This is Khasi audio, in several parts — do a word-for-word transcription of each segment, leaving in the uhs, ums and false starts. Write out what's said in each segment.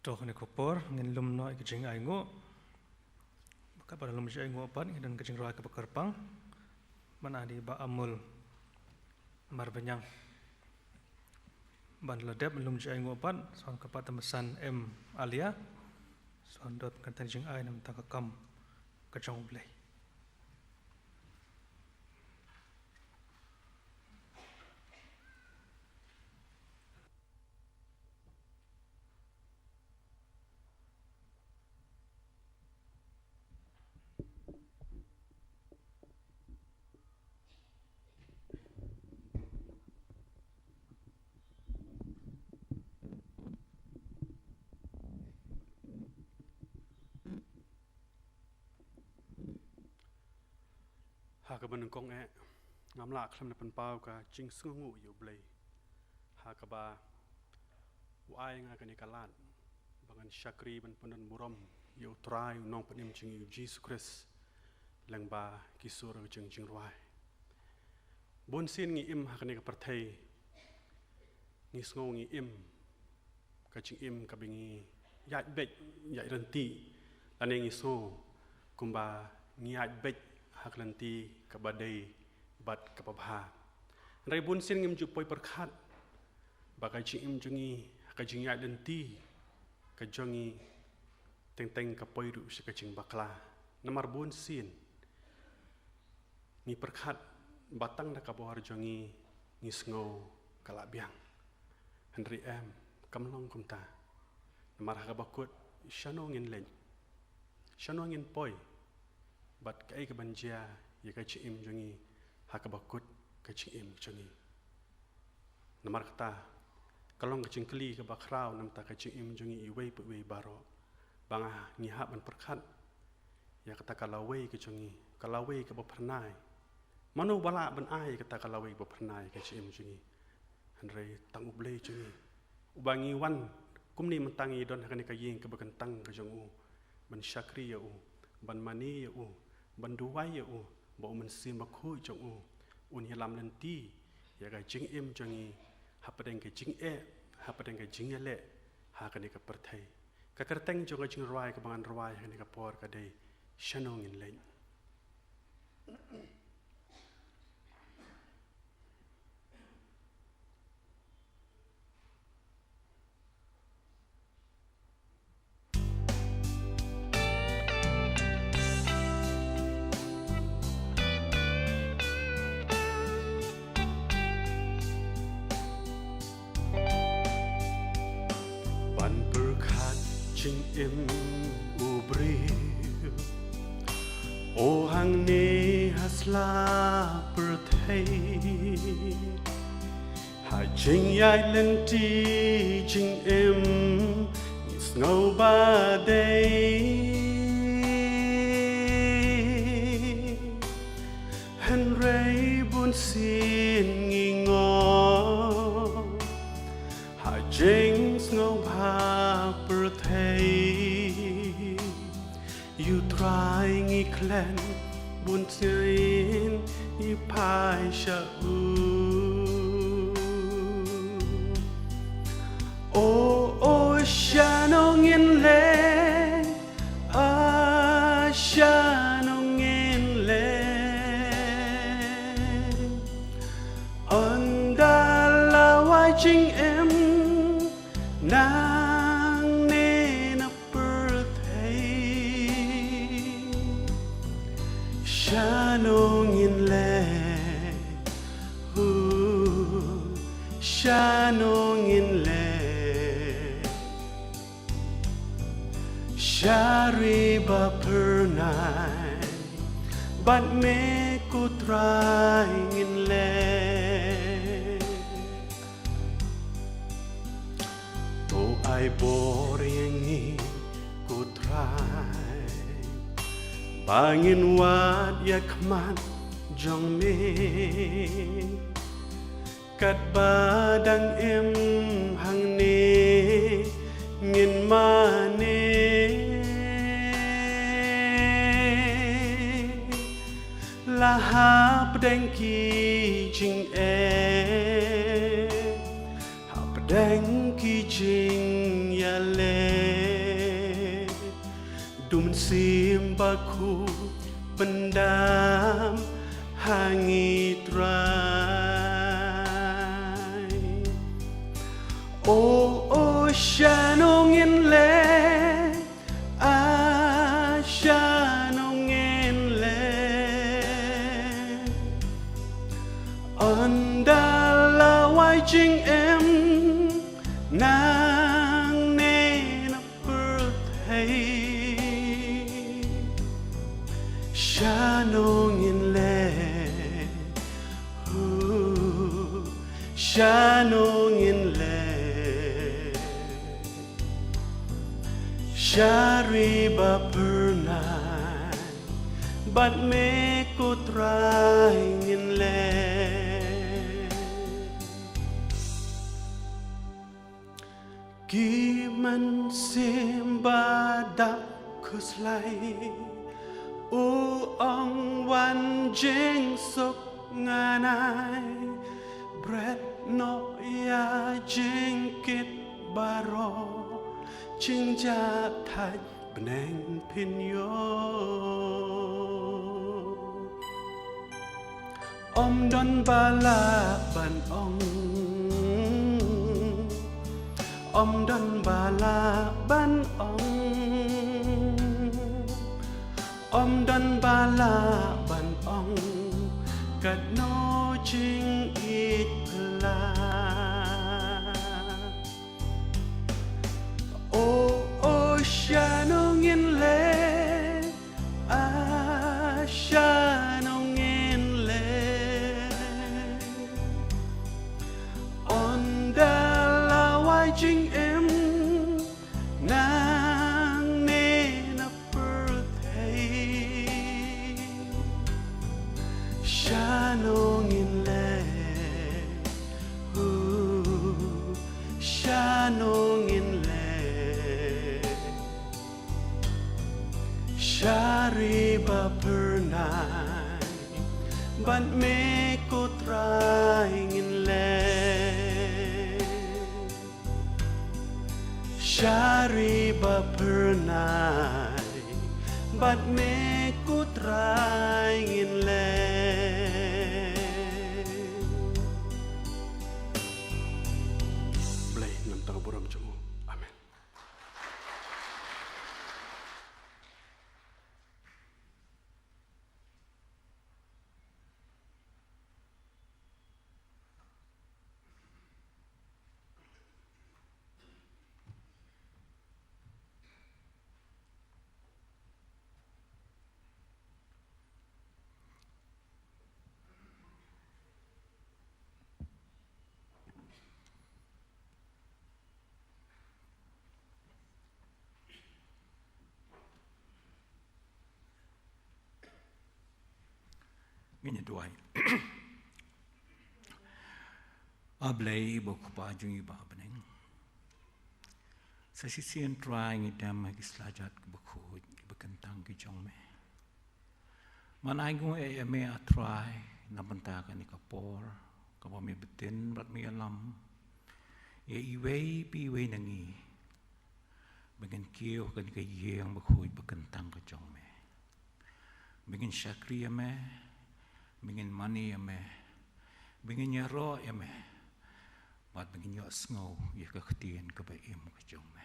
To, ha kane ka por ngin lum noh ïa ka jingainguh. Bad katba la lum jingainguh pat, ngi don ka jingrwai kaba kyrpang. Mynta dei Bah Amul Marbaniang. Ban la dep lum jingainguh pat, sa wan kyrpad ïa ka Masan M Alia. Sa wan dep kan tan jingai na ka bynta ka kam ka jong U Blei. Ha kaba nyngkong eh, ngam lah khlem da pynpaw ka jingsngewnguh ïa U Blei. Ha kaba u ai ïa nga kane ka lad ba ngan shakri ban pyndonburom ïa U Trai U Nongpynim jong ngi U Jisu Khrist lyngba ki sur ka jong ka jingrwai. Bun sien ngi im ha kane ka pyrthei, ngi sngew ngi im ka jingim kaba ngi ïaid beit, ïaid ryntih, lane ngi sngew kumba ngi ïaid beit ha ka lynti kaba dei bad kaba bha. Hynrei bun sien ngim ju poi pyrkhat ba ka jingim jong ngi ha ka jingïaid lynti ka jong ngi teng teng ka poi ruh sha ka jingbakla. Namar bun sien ngi pyrkhat ba tang da ka bor jong ngi, ngi sngew ka la biang. Hynrei em, kam long kumta. Namar ha kaba kut, shano ngin leit? Shano ngin poi? Bad kaei kaban jia ïa ka jingim jong ngi ha kaba kut ka jingim jong ngi? Namar kata, ka long ka jingkylli kaba khraw na ka bynta ka jingim jong ngi iwei pa iwei baroh. Ba nga ngi hap ban pyrkhat ïa kata ka lawei ka jong ngi, ka lawei kaba phyrnai. Mano ba lah ban ai ïa kata ka lawei ba phyrnai ka jingim jong ngi? Hynrei tang U Blei jong ngi. Uba ngi wan kumne mynta ngi don ha kane ka ïing kaba kyntang ka jong u, ban shakri ïa u, ban mane ïa u, ban duwai ïa u, ba U Mynsiem Bakhuid jong u un ïalam lynti ïa ka jingim jong ngi hapdeng ka jingeh, hapdeng ka jingïaleh ha kane ka pyrthei. Ka kyrteng jong ka jingrwai kaba ngan rwai ha kane ka por ka dei, Shano Ngin Leit? Ban pyrkhat jingim u briew, o hangne ha sla pyrthei. Ha jingïaid lynti jingim ngi sngew ba dei. Hynrei bun sien ngi ngop ha jingsngewbha pyrthei. Ïa U Trai ngi khlem, bun sien ngi phai sha u. O, o, shano ngin leit, a, shano ngin leit? Ynda la wai jingim nangne na pyrthei. Shano ngin leit? Hu, shano ngin leit? Sha ri ba phyrnai, bad me ko Trai ngin leit. To ai bor ïa ngi ko Trai, ba ngin wad ïa khmat jong me. Katba dang im hangne ngin mane, la hapdeng ki jingeh, hapdeng ki jingïaleh. Mynsiem Bakhuid pyndam ha ngi Trai. O, o, shano ngin leit, ah, shano ngin leit. Ynda la wai jingim nangne na pyrthei. Shano ngin leit, hu, shano ngin leit. Sha ri ba phyrnai, bad me ko Trai ngin leit. Ki mynsiem ba dap khuslai, u ong wan jingsuk ngan ai, bret noh ïa jingkit baroh, jingjahthait bneng phin ïoh. Ym don ba lah ban ong, ym don ba lah ban ong, ym don ba lah ban ong, katno jingïeit phylla. O, o, shano ngin leit, ah, shano ngin leit. Ynda la wai jingim nangne na pyrthei. Shano ngin leit, hu, shano ngin leit. Sha ri ba phyrnai, bad me ko Trai ngin leit. Sha ri ba phyrnai, bad me ko Trai ngin leit. Blei namar ka burom jong u. Amen. Ngin ïa duwai. A Blei, ba u Kpa jong ngi ba ha bneng. Sa shisien Trai ngi dem ha ki slajat kiba khuid, kiba kyntang ki jong me. Ngan ainguh ïa me, A Trai, na bynta kane ka por kaba me btin bad me ïalam ïa iwei pa iwei na ngi ba ngin kiew ha kane ka ïing bakhuid bakyntang ka jong me. Ba ngin shakri ïa me, ba ngin mane ïa me, ba ngin ïaroh ïa me, bad ba ngin ïohsngew ïa ka ktien kaba im ka jong me.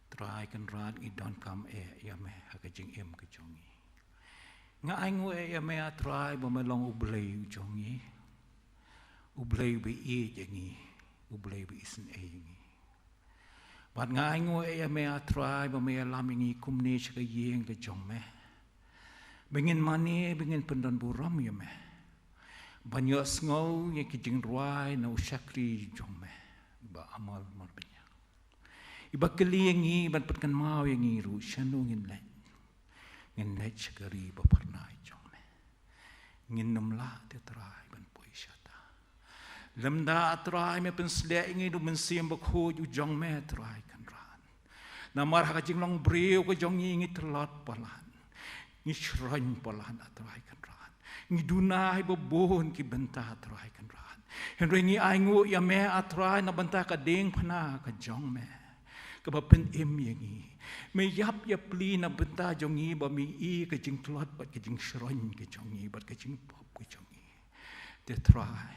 Trai Kynrad, ngi donkam eh ïa me ha ka jingim ka jong ngi. Nga ainguh eh ïa me, A Trai, ba me long U Blei u jong ngi, U Blei uba ïeit ïa ngi, U Blei uba isynei ïa ngi. Bad nga ainguh eh ïa me, A Trai, ba me ïalam ïa ngi kumne sha ka ïing ka jong me, ba ngin mane, ba ngin pyndonburom ïa me, ban ïohsngew ïa ki jingrwai na u shakri jong me ba amol marbaniang, iba kylli ïa ngi, ban pynkynmaw ïa ngi ruh shano ngin leit. Ngin leit sha ka ri ba phyrnai jong me. Ngin nym lah te, Trai, ban poi shata lymda, A Trai, me pynshlur ïa ngi da U Mynsiem Bakhuid u jong me, Trai Kynrad. Namar ha ka jinglong briew ka jong ngi, ngi tlot palat, ngi shroiñ palat, A Trai Kynrad. Ngi duna ha kiba bun ki bynta, Trai Kynrad. Hynrei ngi ainguh ïa me, A Trai, na bynta ka diengphna ka jong me, kaba pynim ïa ngi. Me ïap ïa pli na bynta jong ngi ba me i ka jingtlot bad ka jingshrong ka jong ngi bad ka jingpop ka jong ngi. Te Trai,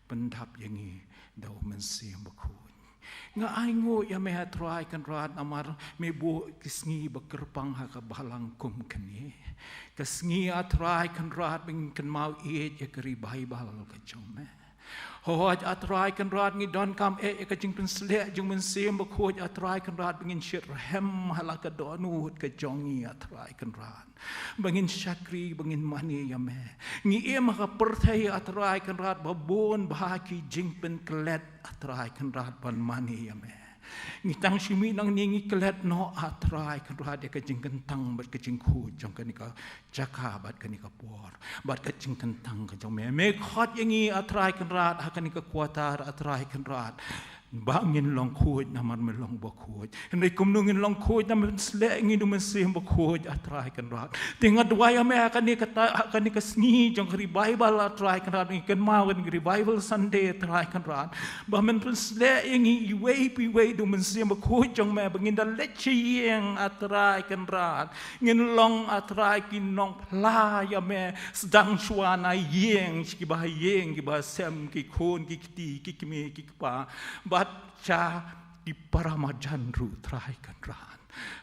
pyndap ïa ngi da u Mynsiem Bakhuid. Nga ainguh ïa me, A Trai Kynrad, namar me buh ka sngi ba kyrpang ha ka balang kum kane. Ka sngi, A Trai Kynrad, ba ngin kynmaw ïeit ïa ka revival ka jong me. Hooid, A Trai Kynrad, ngi donkam eh ïa ka jingpynsleh jong u Mynsiem Bakhuid, A Trai Kynrad, ba ngin shit rhem ha la ka dohnud ka jong ngi, A Trai Kynrad. Ba ngin shakri, ba ngin mane ïa me. Ngi im ha ka pyrthei, A Trai Kynrad, ba bun bha ki jingpynklet, A Trai Kynrad, ban mane ïa me. Ngi tang shu mih nangne ngi klet noh, A Trai Kynrad, ïa ka jingkyntang bad ka jingkhuid jong kane ka jaka bad kane ka por bad ka jingkyntang ka jong me. Me khot ïa ngi, A Trai Kynrad, ha kane ka quarter, A Trai Kynrad, ba ngin long khuid namar me long bakhuid. Hynrei kumno ngin long khuid? Namar me sleh ïa ngi da u Mynsiem Bakhuid, A Trai Kynrad. Te nga duwai ïa me ha kane ka ta-, ha kane ka sngi jong ka revival, A Trai Kynrad, ngi kynmaw ïa ka revival Sunday, A Trai Kynrad, ba men pynsleh ïa ngi iwei pa iwei da u Mynsiem Bakhuid jong me, ba ngin da leit sha ïing, A Trai Kynrad, ngin long, A Trai, ki nongphla ïa me, sdang shuwa na ïing sha kiba ha ïing, kiba ha sem, ki khun ki kti, ki kmie ki kpa, bad sha ki para marjan ruh, Trai Kynrad.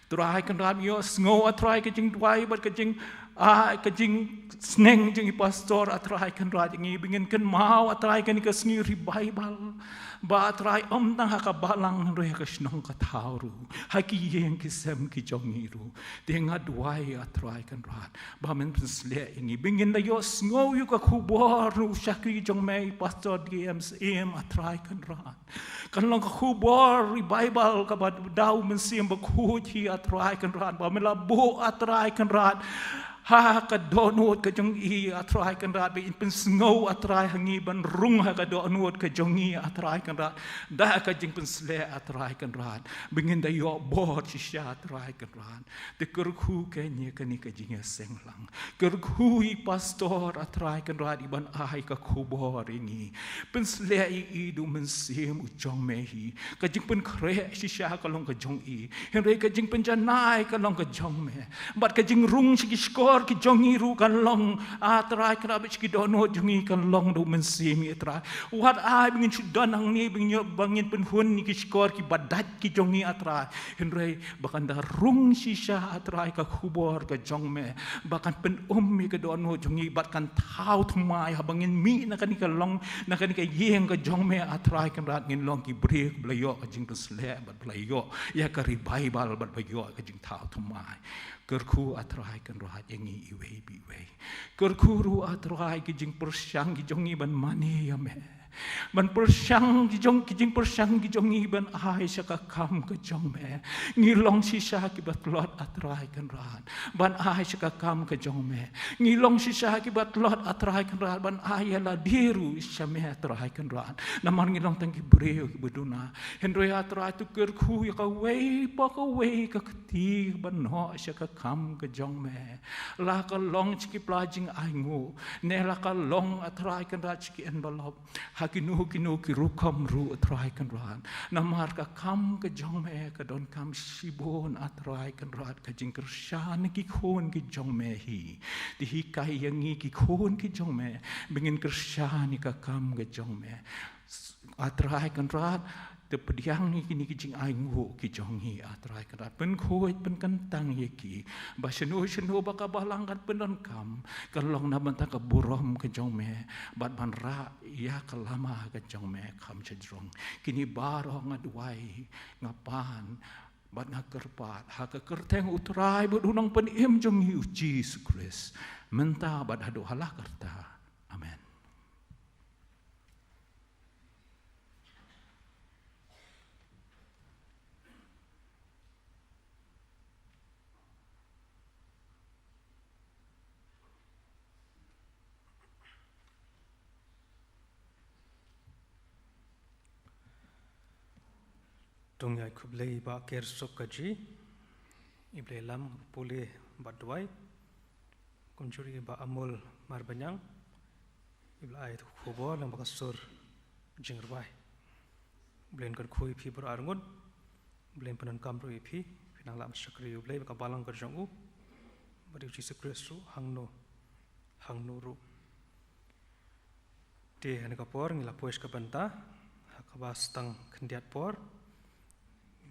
Trai Kynrad, ïohsngew, A Trai, ka jingduwai bad ka jing, ah, ka jingsneng jong i pastor, A Trai Kynrad, ïa ngi, ba ngin kynmaw, A Trai, kane ka sngi revival, ba, A Trai, ym tang ha ka balang hynrei ha ka shnong ka thaw ruh, ha ki ïing ki sem ki jong ngi ruh. Te nga duwai, A Trai Kynrad, ba men pynsleh ïa ngi, ba ngin da ïohsngew ïa ka khubor u shakri jong me, i pastor D M Syiem, A Trai Kynrad. Kan long ka khubor revival kaba da u Mynsiem Bakhuid hi, A Trai Kynrad, ba me la buh, A Trai Kynrad, ha ka dohnud ka jong i, A Trai Kynrad, ba in pynsngew, A Trai, ha ngi ban rung ha ka dohnud ka jong i, A Trai Kynrad, da ka jingpynsleh, A Trai Kynrad, ba ngin da ïoh bor shisha, A Trai Kynrad. Te kyrkhu kane, kane ka jingïaseng lang. Kyrkhu i pastor, A Trai Kynrad, i ban ai ka khubor ïa ngi. Pynsleh ïa i da u Mynsiem u jong me hi. Ka jingpynkhreh shisha ka long ka jong i. Hynrei ka jingpynjanai ka long ka jong me. Bad ka jingrung sha ki shkor ki jong i ruh kan long, A Trai Kynrad, bad sha ki dohnud jong i kan long da u Mynsiem i, A Trai. Wat ai ba ngin shu don hangne, ba ngin, ba ngin pynhun ïa ki shkor kiba dait ki jong i, A Trai. Hynrei ba kan da rung shisha, A Trai, ka khubor ka jong me, ba kan pyn-um ïa ka dohnud jong ngi, bad kan thaw thymmai, haba ngin mih na kane ka long, na kane ka ïing ka jong me, A Trai Kynrad, ngin long ki briew ba la ïoh ka jingpynsleh, bad ba la ïoh ïa ka revival, bad ba ïoh ka jingthaw thymmai. Kyrkhu, A Trai Kynrad, ïa ngi iwei pa iwei. Kyrkhu ruh, A Trai, ki jingpyrshang ki jong ngi ban mane ïa me. Ban pyrshang ki jong, ki jingpyrshang ki jong ngi ban ai sha ka kam ka jong me. Ngi long shisha kiba tlot, A Trai Kynrad, ban ai sha ka kam ka jong me. Ngi long shisha kiba tlot, A Trai Kynrad, ban ai ïa lade ruh sha me, A Trai Kynrad. Namar ngi long tang ki briew kiba duna. Hynrei, A Trai, to kyrkhu ïa kawei pa kawei ka kti ban noh sha ka kam ka jong me. La ka long sha ki pla jingainguh, ne la ka long, A Trai Kynrad, sha ki envelope, ha kino kino ki rukom ruh, A Trai Kynrad. Namar ka kam ka jong me ka donkam shibun, A Trai Kynrad, ka jingkyrshan ki khun ki jong me hi. Te hikai ïa ngi ki khun ki jong me ba ngin kyrshan ïa ka kam ka jong me. A Trai Kynrad, to pdiang ïa kine ki jingainguh ki jong ngi, A Trai Kynrad. Pynkhuid pynkyntang ïa ki, ba shano shano ba ka balang kan pyndonkam, kan long na bynta ka burom ka jong me, bad ban rah ïa ka lama ka jong me kham sha jrong. Kine baroh nga duwai, nga pan, bad nga kyrpad ha ka kyrteng U Trai bad U Nongpynim jong ngi U Jisu Khrist, mynta bad haduh hala karta. Amen. To ngi ai khublei Bah Ker Suk Kaji, i Blei lam pule bad duwai. Kumjuh ruh Bah Amul Marbaniang, i Blei ai khubor lang ba ka sur jingrwai. Blei kyrkhu ïa phi baroh arngut. Blei pyndonkam ruh ïa phi, phi Nang lah ban shakri ïa U Blei bad ka balang ka jong u, bad ïa U Jisu Khrist ruh hangno hangno ruh. Te ha kane ka por ngi la poi sha ka bynta ha kaba sdang khyndiat por.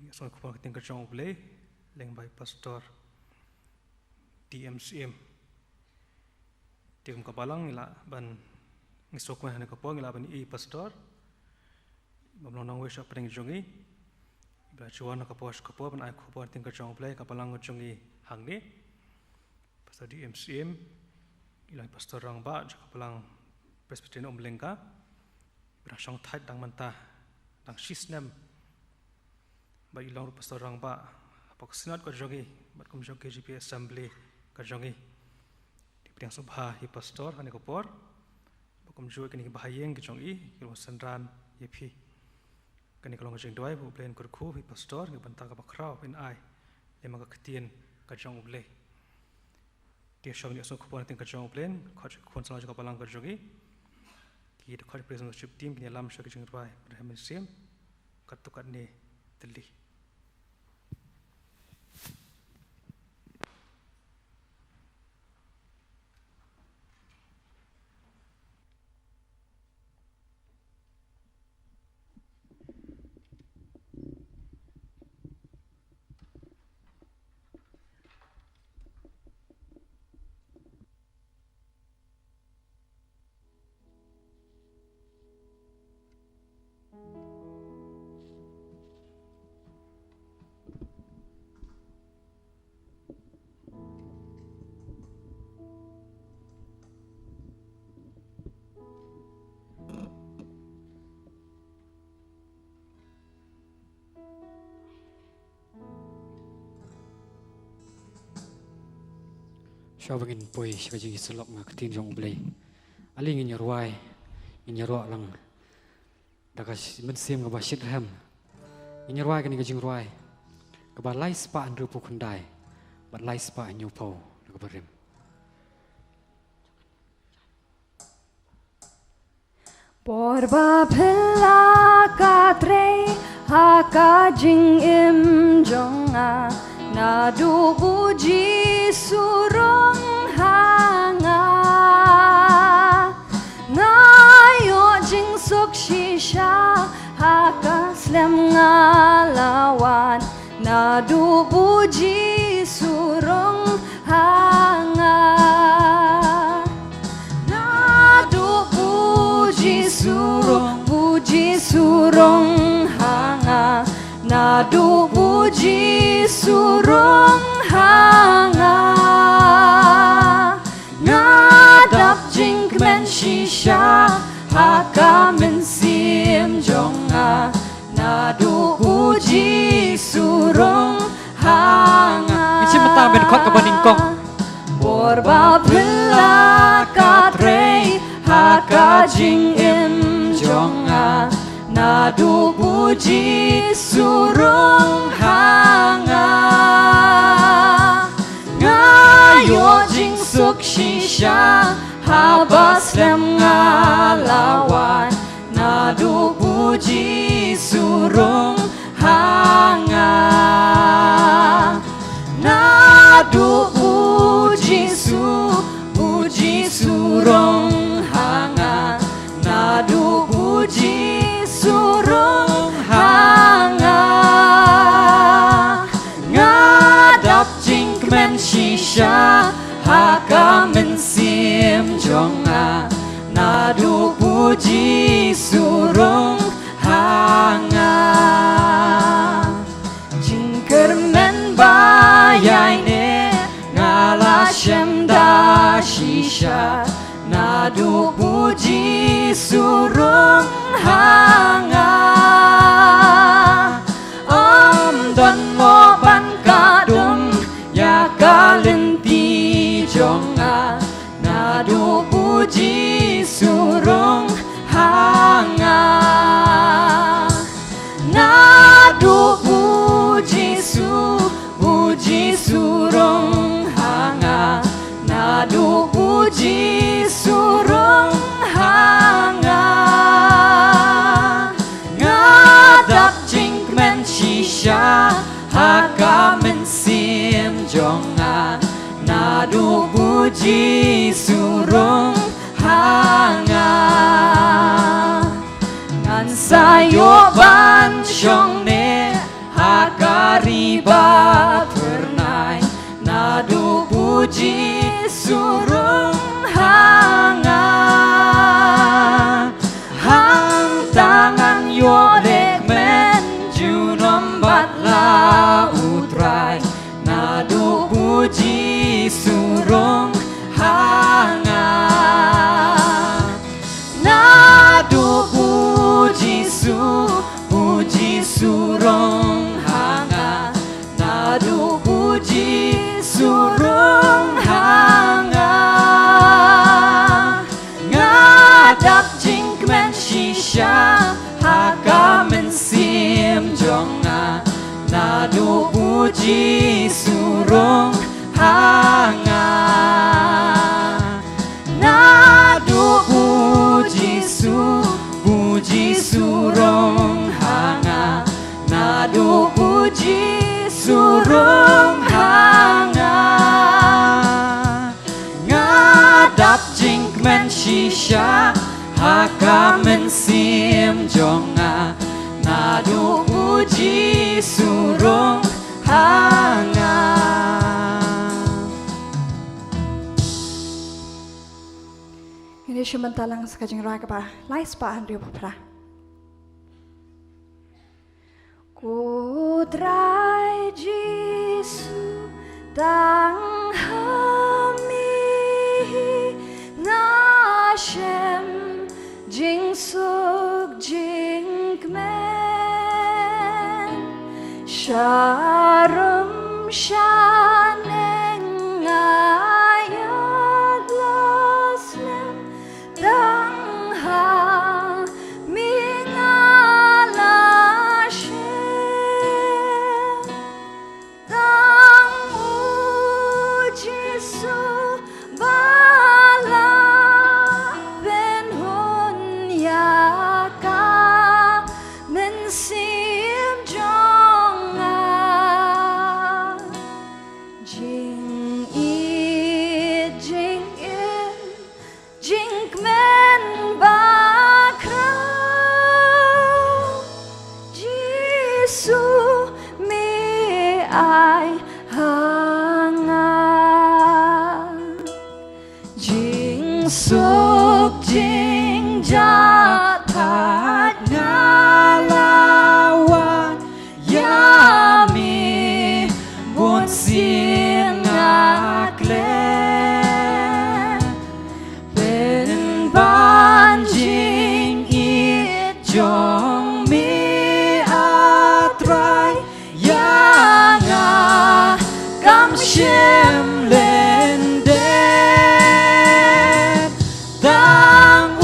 Ngi ïohsngew ïa ka khubor ktien ka jong U Blei lyngba i Pastor D M Syiem. Te kum ka balang ngi lah ban, ngi sngewkmen ha kane ka por ngi lah ban ïohi ïa i Pastor bym long nongwei sha pdeng jong ngi, ba la ju wan ha ka por sha ka por ban ai khubor ktien ka jong U Blei ha ka balang ka jong ngi hangne. Pastor D M Syiem, i long i Pastor rangbah jong ka balang Presbyterian Umlynka, ba dang shong thait dang mynta dang shisnem. Bad i long ruh Pastor rangbah hapoh ka Synod ka jong ngi bad kumjuh K J P Assembly ka jong ngi. Te pdiang sngewbha ïa i Pastor ha kane ka por, bad kumjuh ïa kine ki bahaïing ki jong i, ki long synran ïa phi. Kane ka long ka jingduwai ba U Blei un kyrkhu ïa i Pastor ha ka bynta kaba khraw ba in ai lyngba ka ktien ka jong U Blei. Te shuwa ngin ïohsngew ïa ka khubor ktien ka jong U Blei, khot sha ki khun samla jong ka balang ka jong ngi. Ki dkhot praise and worship team kin ïalam sha ka jingrwai Bethlehem Mynsiem, katto katne tylli. Shuwa ba ngin poi sha ka jingïasyllok na ka ktien jong U Blei, ale ngin ïa rwai, ngin ïaroh lang da ka mynsiem kaba shitrhem. Ngin ïa rwai kane ka jingrwai kaba lai spah hynriewphew khyndai bad lai spah hynñiewphew na kaba rim. Por ba phylla ka trei ha ka jingim jong nga, naduh u Jisu rung ha nga. Nga ïoh jingsuk shisha ha ka slem nga la wan, naduh u Jisu rung ha nga. Naduh u Jisu rung, u Jisu rung ha nga. Naduh u Jisu rung ha nga. Nga dap jingkmen shisha ha ka mynsiem jong nga, naduh u Jisu rung ha nga. Ngi shim bynta ban khot kaba nyngkong. Por ba phylla ka trei ha ka jingim jong nga, naduh u Jisu rung ha nga. Nga ïoh jingsuk shisha haba slem nga la wan, naduh u Jisu rung ha nga. Naduh u Jisu, u Jisu rung ha nga. Naduh u Jisu rung ha nga. Nga dap jingkmen shisha ha ka mynsiem jong nga, naduh u Jisu rung ha nga. Jingkyrmen ba ïaineh nga la shem da shisha, naduh u Jisu rung ha nga. Ym don mo ban kah dum ïa ka lynti jong nga, naduh u Jisu rung ha nga. Naduh u Jisu, u Jisu rung ha nga. Naduh u Jisu rung ha nga. Jisu rung ha nga. Ngan sa ïoh ban shong ne ha ka ri ba phyrnai, naduh u Jisu rung ha nga. Hangta ngan ïoh leh kmen junom bad la u Trai, naduh u Jisu rung ha nga. Naduh u Jisu, u Jisu rung ha nga. Naduh u Jisu rung ha nga. Nga dap jingkmen shisha ha ka mynsiem jong nga, naduh u Jisu rung ha nga. Naduh u Jisu, u Jisu rung ha nga. Naduh u Jisu rung ha nga. Nga dap jingkmen shisha ha ka mynsiem jong nga, naduh u Jisu rung ha nga. Ngin ïa shim bynta lang sa ka jingrwai kaba lai spah hynriew phew phra. Ko Trai Jisu, tang ha me hi nga shem jingsuk jingkmen. Sharum shaneng nga ïa la slem, tang ha me nga la shem. Tang u Jisu ba la pynhun ïa ka mynsiem jong nga. Jingïeit jingim, jingkmen bakhraw, Jisu me ai ha nga. Jingsuk jingjahthait nga la wan ïa me, bunsien nga klet. Pynban jingïeit jong me, A Trai, ïa nga kam shym lyndet. Tang u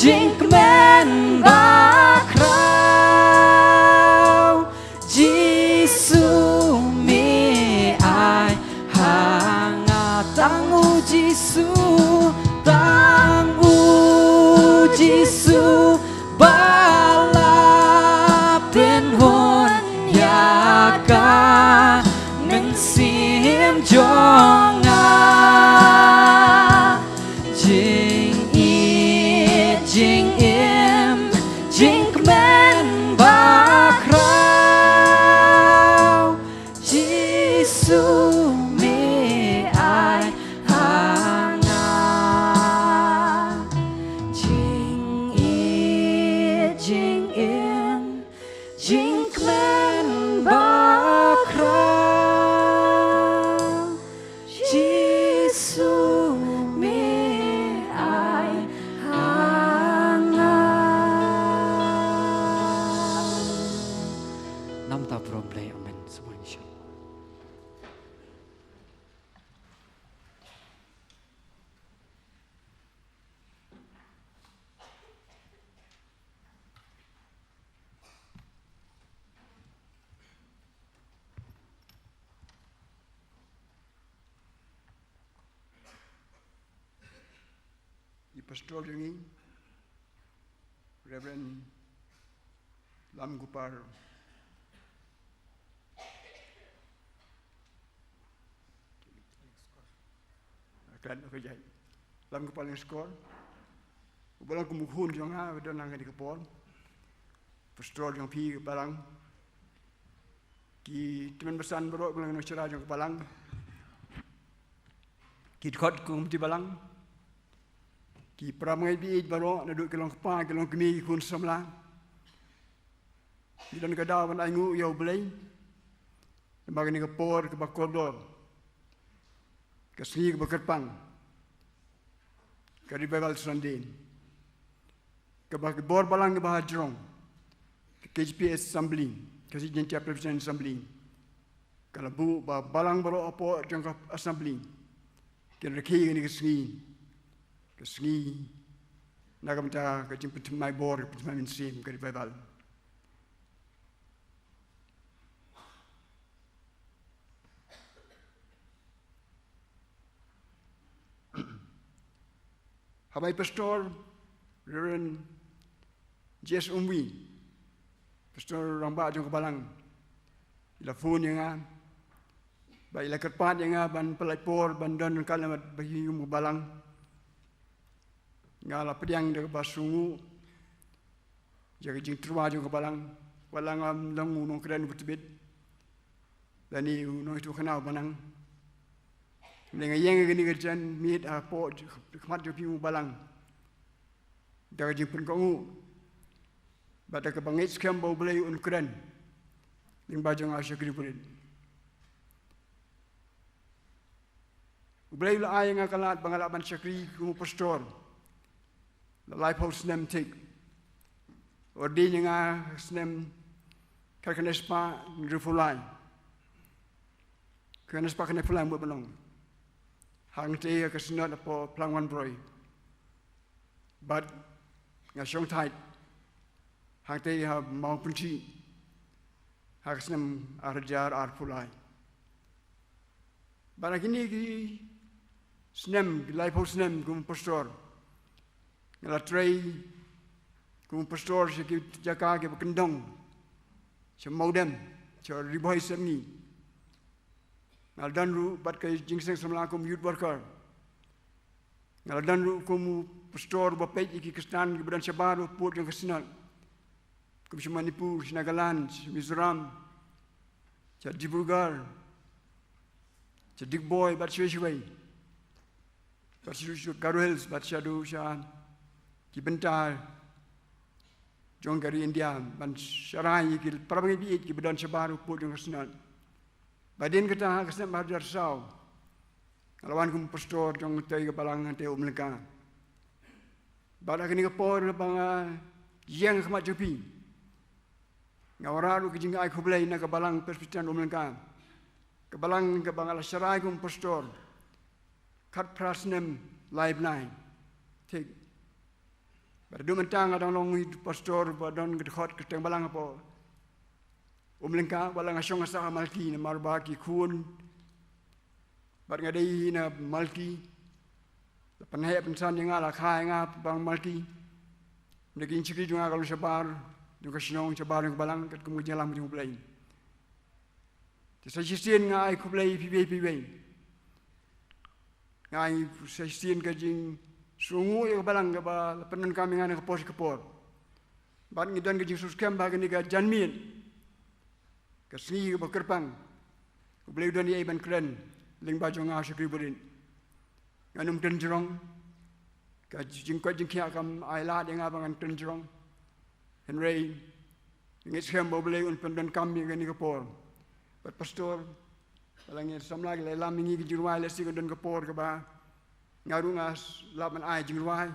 Jingkmen bakhraw Jisu me ai ha nga. Tang u Jisu, tang u Jisu ba la pynhun ïa ka mynsiem jong nga. Jingïeit, jingim, jingkmen bakhraw Jisu me ai ha nga. Jingïeit, jingim, jingkmen bakhraw Jisu me ai ha nga. Namta burom Blei. Amen. Sngewbha ïa shong. I pastor jong ngi, Reverend Lamgopal. Kan ka jai. Lamgopal Lyngskor. U Balang kum u khun jong nga, u don lang ka dei ka por. Pastor jong phi ka Balang. Ki tymmen basan baroh, Balang, nongshakri jong ka Balang. Ki dkhot kum ki Balang. Ki para bangeit baieit baroh, naduh ki long kpa, ki long kmie, ki khun samla. Ngi don ka daw ban ainguh ïa U Blei. Namar kane ka por kaba kordor, ka sngi kaba kyrpang, ka Revival Sunday, kaba ki bor balang kiba hajrong, ka K J P S Assembly, ka Khasi Jaiñtia Presbyterian Assembly, ka la buh ba balang baroh hapoh jong ka Assembly kin rakhe ïa kane ka sngi, ka sngi na ka bynta ka jingpynthymmai bor, ka pynthymmai mynsiem, ka Revival. Haba i Pastor Reverend J S Umwi, Pastor rangbah jong ka Balang, i la phone ïa nga, ba i la kyrpad ïa nga ban pyllait por ban don ryngkat lem bad i kum ka Balang. Nga la pdiang da kaba sngewnguh ïa ka jingtyrwa jong ka Balang. Wat la ngam long u nongkren uba tbit lane u nongïathuhkhana uba nang, hynrei nga ïeng ha kane ka janmiet hapoh khmat jong phi u Balang da ka jingpynkohnguh bad da kaba ngeit skhem ba U Blei un kren lyngba jong nga u shakri barit. U Blei u la ai ïa nga ka lad ba nga lah ban shakri kum u pastor la laiphew snem thik. Ordain ïa nga ha ka snem khatkhyndai spah hynriewphew lai. Khatkhyndai spah khyndaiphew lai mut ban long. Hangtei ha ka Synod hapoh Phlang Wanbroi. Bad nga shong thait hangtei ha Mawpynthih ha ka snem ar hajar arphew lai. Bad ha kine ki snem, ki laiphew snem kum pastor, nga la trei kum pastor sha ki jaka kiba kyndong, sha Mawdem, sha Ri Bhoi Sepngi. Nga la don ruh bad ka Jingseng Samla kum youth worker. Nga la don ruh kum u pastor uba peit ïa ki Khristan kiba don shabar u pud jong ka Synod, kum sha Manipur, sha Nagaland, sha Mizoram, sha Dibrugarh, sha Digboi bad shawei shawei, bad sha, sha Garo Hills bad shaduh sha ki bynta jong ka ri India, ban sharai ïa ki para bangeit baieit kiba don shabar u pud jong ka Synod. Bad hadien kata, ha ka snem ar hajar saw, nga la wan kum pastor jong katei ka Balang hangtei Umlyngka. Bad ha kane ka por ba nga ïeng ha khmat jong phi, nga wanrah ruh ka jingai khublei na ka Balang Presbyterian Umlyngka, ka Balang kaba nga la sharai kum pastor khatphra snem lai bnai thik. Bad haduh mynta nga dang long i pastor ba don ka dkhot kyrteng balang hapoh Umlyngka, wat la nga shong nga sah ha Malki namar ba ki khun bad nga dei na Malki. La pynheh pynsan ïa nga, la kha ïa nga ba nga Malki. Hynrei ka jingshakri jong nga ka long shabar jong ka shnong, shabar jong ka balang, katkum ka jingïalam jong U Blei. Te sa shisien nga ai khublei ïa phi iwei pa iwei. Nga ai sa shisien ka jingsngewnguh ïa ka balang kaba la pyndonkam ïa nga na ka por sha ka por. Bad ngi don ka jingsngewskhem ba kane ka janmiet, ka sngi kaba kyrpang, U Blei u don ei ei ban kren lyngba jong nga u shakri barit. Ngan ym kren jrong, ka jingkoit jingkhiah kam ai lad ïa nga ba ngan kren jrong. Hynrei ngi ngeit skhem ba U Blei un pyndonkam ïa kane ka por. Bad pastor, ba la ngi samla ki la lam ïa ngi ki jingrwai, lehse kan don ka por kaba nga ruh nga lap ban ai jingrwai.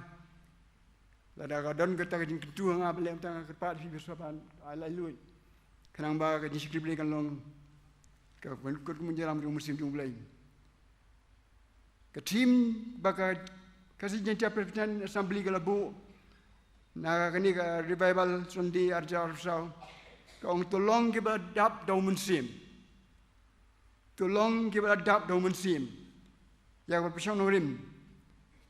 Lada ka don kata ka jingkyntu ha nga, ba leh mynta nga kyrpad ïa phi ba sngewbha ban ai laitluid, khnang ba ka jingshakri Blei kan long ka pynkut kum ka jingïalam jong U Mynsiem jong U Blei. Ka theme ba ka Khasi Jaiñtia Presbyterian Assembly ka la buh na kane ka Revival Sunday ar hajar arphew saw, ka ong, "To long kiba dap da U Mynsiem." To long kiba dap da U Mynsiem. Ïa kaba pyrshang nongrim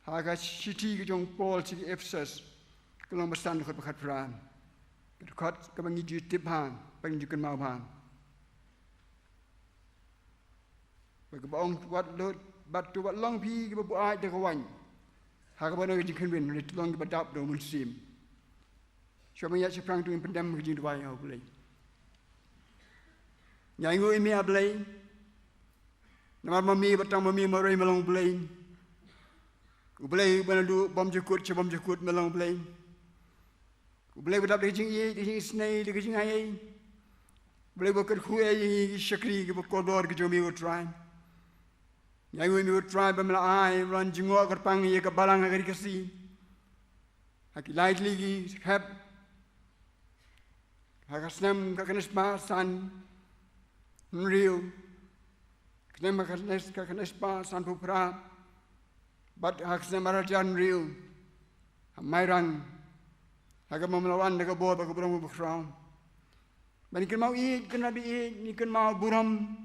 ha ka shithi ka jong u Paul sha ki Ephesus, ka lynnong ba san, dkhot ba khatphra. Ka dkhot kaba ngi ju tip bha, ba ngi ju kynmaw bha. Ba kaba ong, wat lut, bad to wat long phi kiba buaid da ka waiñ, ha kaba don ka jingkhynwin, hynrei to long kiba dap da U Mynsiem. Shuwa ban ïaid shaphrang to ngin pyndem ha ka jingduwai ha U Blei. Ngi ainguh ïa me, A Blei, namar ma me, bad tang ma me marwei me long U Blei. U Blei uba naduh bymjukut sha bymjukut me long U Blei. U Blei uba dap da ka jingïeit, da ka jingisynei, da ka jingaiei. U Blei uba kyrkhu ei ei ïa ngi ki shakri kiba kordor ki jong me, ko Trai. Ngi ainguh ïa me, ko Trai, ba me la ai ban jngoh kyrpang ïa ka balang ha ka Ri Khasi ha ki lai tylli ki hep, ha ka snem khatkhynde spah san hynriew, snem khatkhynde, khatkhynde spah sanphew phra, bad ha ka snem ar hajar hynriew ha Mairang, ha kaba me la wan da ka bor bad ka burom kaba khraw. Ba ngi kynmaw ïeit, kynmaw ïeit, ngi kynmaw burom,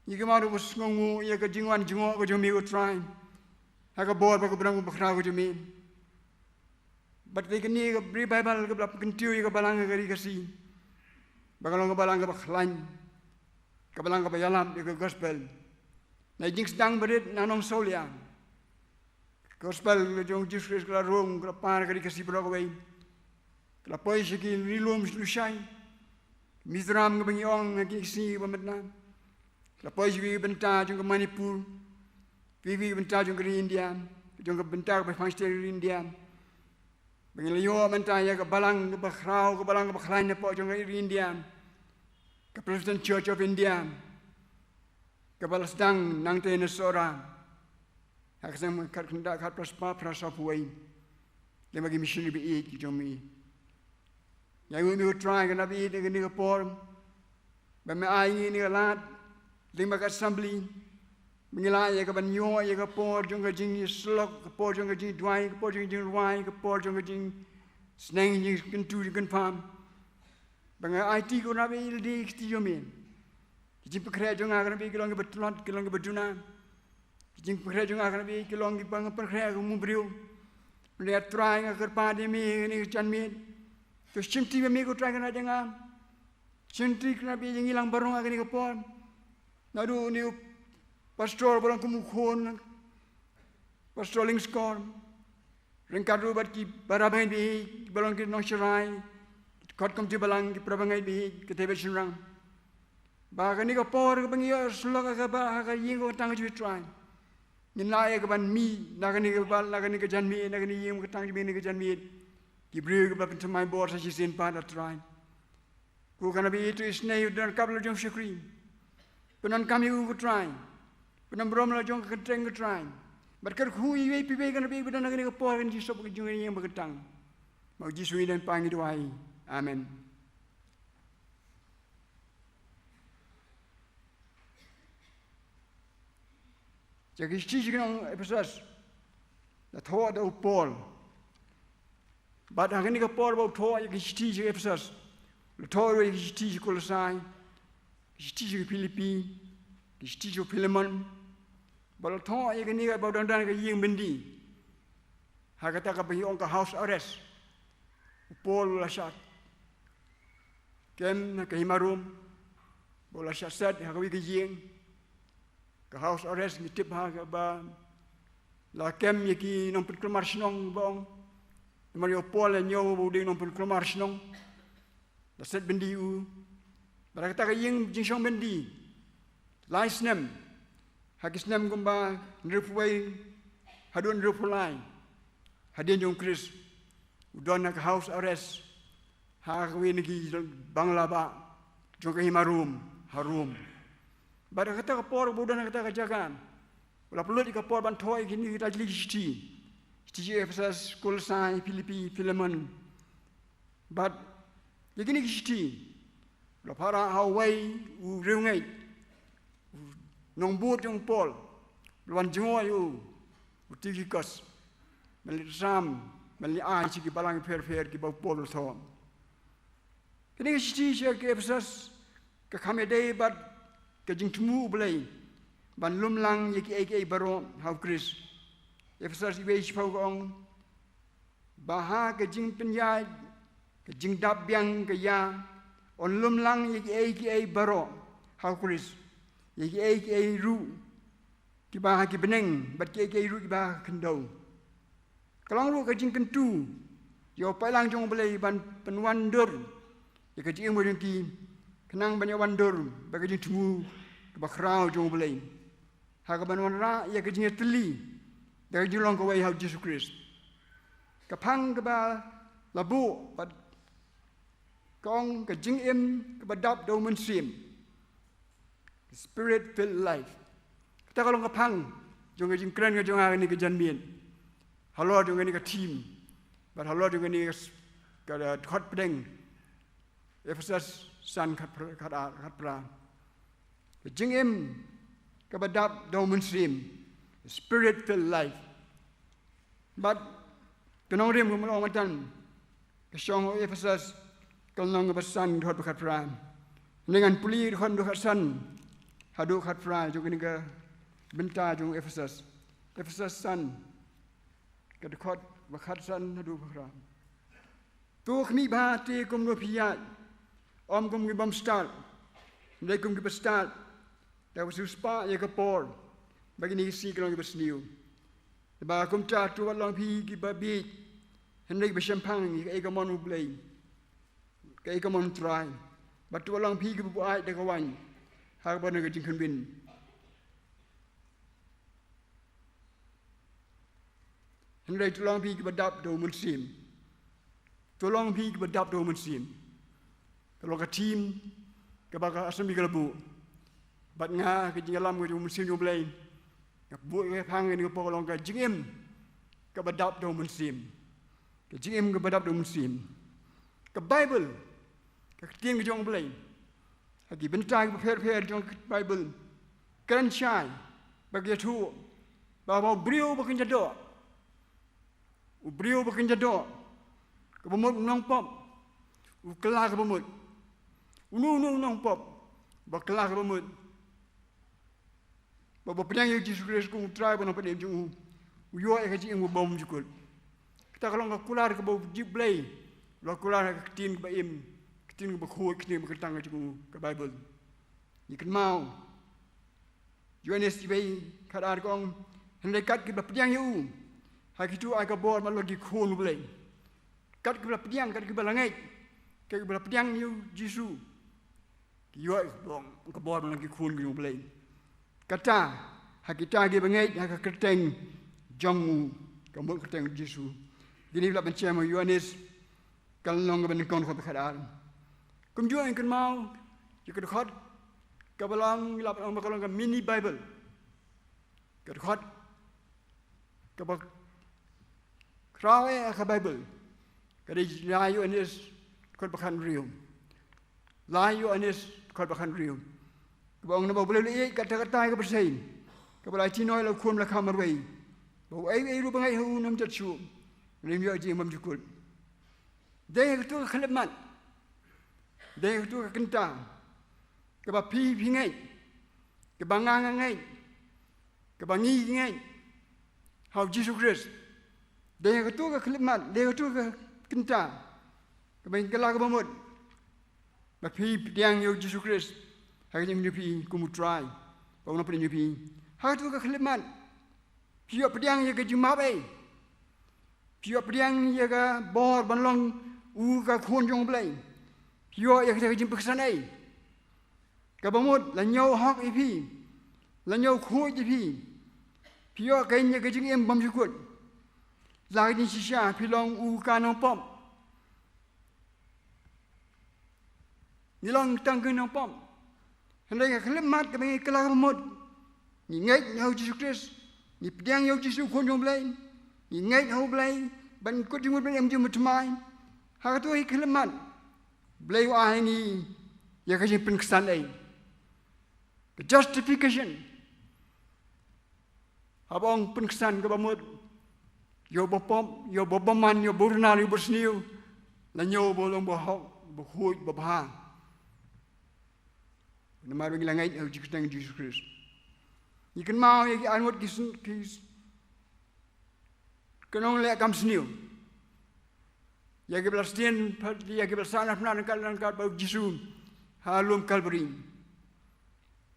ngi kynmaw ruh ba sngewnguh ïa ka jingwan jngoh ka jong me, ko Trai, ha ka bor bad ka burom kaba khraw ka jong me. Bad te kane ka Revival kaba la pynkyntiew ïa ka balang ha ka Ri Khasi, ba ka long ka balang kaba khlaiñ, ka balang kaba ïalap ïa ka gospel. Na ka jingsdang barit na Nongsawlia, ka gospel ka jong U Jisu Khrist ka la rung, ka la par ha ka Ri Khasi baroh kawei. Ka la poi sha ki ri lum ri lashai, Mizoram kaba ngi ong ha kine ki sngi kiba mynta. Ka la poi sha ki bynta jong ka Manipur, ki bynta jong ka ri India, jong ka bynta kaba pang shatei ri India. Ba ngi la ïoh mynta ïa ka balang kaba khraw, ka balang kaba khlaiñ napoh jong ka ri India, ka Protestant Church of India, kaba la sdang nangta na Sohra ha ka snem khatkhyndai, khatphra spah phra sawphew wei, lem bad ki missionary ba ïeit ki jong me. Ngi ainguh ïa me, ko Trai, kane ba ïeit, ha kane ka por, ba me ai ïa ngi kane ka lad lyngba ka assembly, ba ngi lah ïa ka ban ïoh ïa ka por jong ka jingïasyllok, ka por jong ka jingduwai, ka por jong ka jingrwai, ka por jong ka jingsneng, jingkyntu jingkynpham. Ba nga aiti, ko Trai, ba ïeit lade ki kti jong me. Ki jingpynkhreh jong nga, ko Trai, ba ïeit ki long kiba tlot, ki long kiba duna. Ki jingpynkhreh jong nga, ko Trai, ba ïeit ki long kiba nga pynkhreh kum u briew. Hynrei, ko Trai, nga kyrpad ïa me ha kane ka janmiet. To shimti ïa me, ko Trai, kane jong nga. Shimti, ko Trai, ba ïeit, ïa ngi lang baroh ha kane ka por. Naduh une u pastor ba long kum u khun, Pastor Lyngskor, ryngkat ruh bad ki para bangeit ba ïeit, kiba long ki nongsharai, ki kot committee balang, ki para bangeit ba ïeit, ki tei bad shynrang. Ba kane ka por kaba ngi ïohsyllok ha kaba, ha ka ïing ka tang jong me, Trai, ngin lah ïa ka ban mih na kane ka, na kane ka janmiet, na kane ka ïing ka tang jong me, na kane ka janmiet, ki briew kiba pynthymmai bor sa shisien pat, ko Trai. Ko Trai, ba ïeit, to isynei ïa u donkam la jong u shakri. Pyndonkam ïa u, ko Trai. Pyndonkam la jong ka kyrteng, ko Trai. Bad kyrkhu ïa iwei pa iwei, ko Trai, ba ïeit, ba don ha kane ka por, ha kane ka jingsop, ka jingïaineh ba kyntang. Ma u Jisu ngi don, pa ngi duwai. Amen. Sha ki shithi sha ki nong Ephesus, la thoh da u Paul. Bad ha kane ka por ba u thoh ïa ki shithi sha Ephesus, u la thoh ruh ïa ki shithi sha Kolosai, ki shithi sha Philippi, ki shithi sha Philemon, bad u la thoh ïa kane kaba u dang don ha ka ïing byndi, ha kata kaba ngi ong ka house arrest. U Paul u la shah kem ha ka hima Rom, bad u la shah set ha kawei ka ïing, ka house arrest, ngi tip ha kaba la kem ïa ki nongpynkulmar shnong ba ong. Namar ïa u Paul la ñiew ba u dei u nongpynkulmar shnong, la set byndi ïa u. Bad ha kata ka ïing jingshong byndi, lai snem, ha ki snem kumba hynriewphew wei haduh hynriewphew lai hadien jong u Khrist, u don ha ka house arrest ha kawei na ki bangla bah jong ka hima Rom, ha Rom. Bad ha kata ka por ba u don ha kata ka jaka, u la pynlut ïa ka por ban thoh ïa kine ki lai tylli ki shithi. Shithi sha Ephesus, Kolosai, Philippi, Philemon. Bad ïa kine ki shithi u la pynrah ha uwei u riewngeit, u nongbud jong u Paul, u la wan jngoh ïa u, u Tychicus, ban leit sam, ban leit ai sha ki balang pher pher kiba u Paul u la thoh. Kine ki shithi sha ki Ephesus, ka kham ïadei bad ka jingthmu U Blei ban lum lang ïa kiei kiei baroh ha u Khrist. Ephesus wei shiphew ka ong, ba ha ka jingpynïaid, ka jingdap biang ka ïa, yn lum lang ïa kiei kiei baroh ha u Khrist, ïa kiei kiei ruh kiba ha ki bneng bad kiei kiei ruh kiba ha ka khyndew. Ka long ruh ka jingkyntu ïa u paidlang jong U Blei ban pynwandur ïa ka jingim jong ki, khnang ban ïawandur bad ka jingthmu kaba khraw jong U Blei, ha kaban wanrah ïa ka jingïatylli da ka jinglong kawei ha u Jisu Khrist. Ka phang kaba la buh bad ka ong ka jingim kaba dap da u Mynsiem, Spirit filled life. Kata ka long ka phang jong ka jingkren ka jong nga ha kane ka janmiet, halor jong kane ka theme, bad halor jong kane ka s-, ka dkhot pdeng, Ephesus san, khat phra-, khat ar, khat phra. Ka jingim kaba dap da u Mynsiem, Spirit filled life. Bad ka nongrim kumba la ong mynta, ka shong ha Ephesus, ka lynnong kaba san, dkhot ba khat phra. Hynrei ngan pule dkhot ba khat san haduh khat phra jong kane ka bynta jong Ephesus. Ephesus san, ka dkhot ba khat san haduh ba phra. To khmih bha te kumno phi ïaid, ym kum ki bym stad, hynrei kum kiba stad, da kaba siewspah ïa ka por, ba kine ki sngi kin long kiba sniew. Ba kumta to wat long phi kiba bieit, hynrei kiba shemphang ïa kaei ka mon U Blei, kaei ka mon U Trai. Bad to wat long phi kiba buaid da ka waiñ, ha kaba don ka jingkhynwin. Hynrei to long phi kiba dap da u Mynsiem. To long phi kiba dap da u Mynsiem. Ka long ka theme kaba ka Assembly ka la buh. Bad nga ka jingïalam ka jong u Mynsiem jong U Blei, nga buh ïa ka phang kane ka por ka long ka jingim kaba dap da u Mynsiem. Ka jingim kaba dap da u Mynsiem. Ka Baibl, ka ktien ka jong U Blei, ha ki bynta kiba pher pher jong ka Baibl, kren shai bad ka ïathuh ba, ba u briew ba kynja doh, u briew ba kynja doh, kaba mut u nongpop, u kylla kaba mut. Uno uno u nongpop ba kylla kaba mut, ba, ba pdiang ïa u Jisu Khrist kum U Trai bad U Nongpynim jong u, u ïoh ïa ka jingim kaba bymjukut. Kata ka long ka kular kaba U Blei u la kular ha ka ktien kaba im, ktien kaba khuid, ktien kaba kyntang ka jong u, ka Baibl. Ngi kynmaw Ïoannis wei khat ar ka ong, hynrei kat kiba pdiang ïa u, ha kito ai ka bor ban long ki khun U Blei. Kat kiba la pdiang, kat kiba la ngeit, kat kiba la pdiang ïa u Jisu, ki ïoh ka bor, ka bor ban long ki khun ki jong U Blei. Kata, ha kita kiba ngeit ha ka kyrteng jong u, ka mut kyrteng Jisu. Kine ki la pynshem ha Ïoannis ka lynnong kaba nyngkong, dkhot ba khat ar. Kumjuh ngi kynmaw ïa ka dkhot kaba long, la ong ba ka long ka mini Baibl. Ka dkhot kaba khraw eh ha ka Baibl ka dei lai Ïoannis dkhot ba khathynriew. Lai Ïoannis dkhot ba khathynriew, kaba ong, naba U Blei u la ïeit katta katta ïa ka pyrthei, kaba la ai ti noh ïa la u Khun ba la kha marwei, ba uei uei ruh ba ngeit ha u ym jot shuh, hynrei un ïoh jingim bymjukut. Dei ha katu ka khyllipmat, dei ha katu ka kynta kaba phi phi ngeit, kaba nga nga ngeit, kaba ngi ngi ngeit ha u Jisu Khrist. Dei ha katu ka khyllipmat, dei ha katu ka kynta kaba ngi kylla kaba mut ba phi pdiang ïa u Jisu Khrist ha ka jingim jong phi kum u Trai bad u Nongpynim jong phi. Ha katu ka khyllipmat phi ïoh pdiang ïa ka jingmap ei? Phi ïoh pdiang ïa ka bor ban long u ka khun jong u Blei? Phi ïoh ïa ka jingpynksan ei? Kaba mut la ñiew hok ïa phi, la ñiew khuid ïa phi. Phi ïoh kein ïa ka jingim bymjukut. La ka jingshisha phi long u ka nongpop. Ngi long tang ki nongpop. Hynrei ka khyllipmat kaba ngi kylla kaba mut, ngi ngeit ha u Jisu Khrist, ngi pdiang ïa u Jisu u Khun jong u Blei, ngi ngeit ha u Blei ban kut jingmut ban im jingmut thymmai. Ha katu ka khyllipmat Blei u ai ha ngi ïa ka jingpynksan ei? Ka justification. Haba ong pynsan kaba mut, ïa uba pop, ïa uba bymman, ïa uba runar, ïa uba sniew, la ñiew ba long ba hok, ba khuid, ba bha. Namar ba ngi la ngeit ha u Jisu Khrist. Ngi kynmaw ïa ki arngut ki sn-, ki s-, ki nongleh kam sniew. Ïa kiba la sdien, ïa kiba la sahnarphna ryngkat ryngkat bad u Jisu ha lum Kalbari.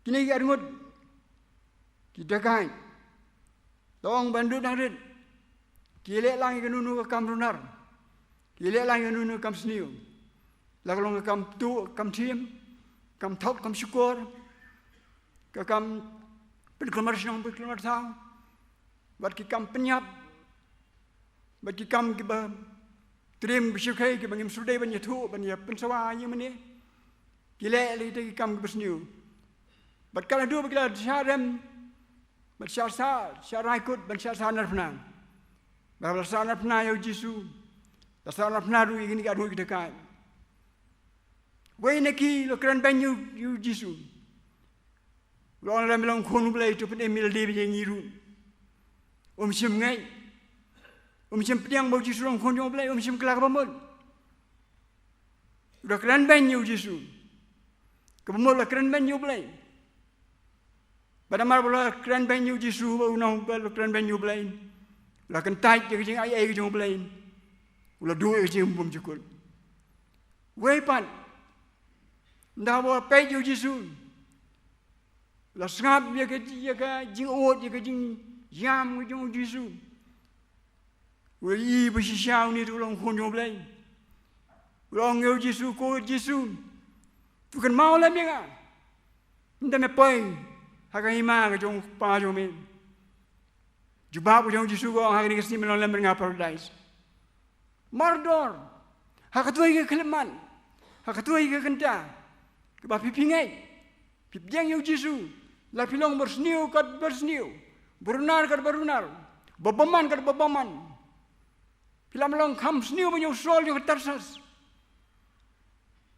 Kine ki arngut ki dakaid, la ong ban dud nang rit, ki leh lang ïa kano kano ka kam runar, ki leh lang ïa kano kano ka kam sniew. La ka long ka kam tuh, kam thiem, kam thok, kam shukor, ka kam pynkulmar shnong, pynkulmar thaw, bad ki kam pynïap, bad ki kam kiba triem, ba shyrkhei, kiba ngim sngewdei ban ïathuh, ban ïa pynsawa ïa mane. Ki leh lei te ki kam kiba sniew. Bad ka la dei ba ki la shah rem, bad shah sah, shah rai kut, bad shah sahnarphna. Bad la sahnarphna ïa u Jisu, la sahnarphna ruh ïa kine ki arngut ki dakaid. Wei na ki la kren beiñ ïa u, ïa u Jisu. U la ong lada me long khun u Blei to pynim ïa lade bad ïa ngi ruh. Um shym ngeit. Um shym pdiang ba u Jisu u long khun jong u Blei, um shym kylla kaba mut. U la kren beiñ ïa u Jisu. Kaba mut u la kren beiñ ïa u Blei. Bad namar ba u la kren beiñ ïa u Jisu, ba u nong, ba u la kren beiñ ïa u Blei, u la kyntait ïa ka jingai ei ka jong u Blei. U la duh ïa ka jingim bymjukut. Wei pat, ynda ba u la peit ïa u Jisu, u la sngap ïa ka, ïa ka jingud, ïa ka jingïam ka jong u Jisu. U la ïohi ba shisha une u long u Khun jong u Blei. U la ong ïa u Jisu, ko Jisu, to kynmaw lem ïa nga ynda me poi ha ka hima ka jong u Kpa jong me. Jubab ka jong u Jisu ka ong, ha kane ka sngi men long lem bad nga ha Paradise. Mardor. Ha katwei ka khyllipmat, ha katwei ka kynta, kaba phi phi ngeit, phi pdiang ïa u Jisu, la phi long ba sniew kat ba sniew, ba runar kat ba runar, ba bymman kat ba bymman. Phi la long kham sniew ban ïa u Saul jong ka Tarsas.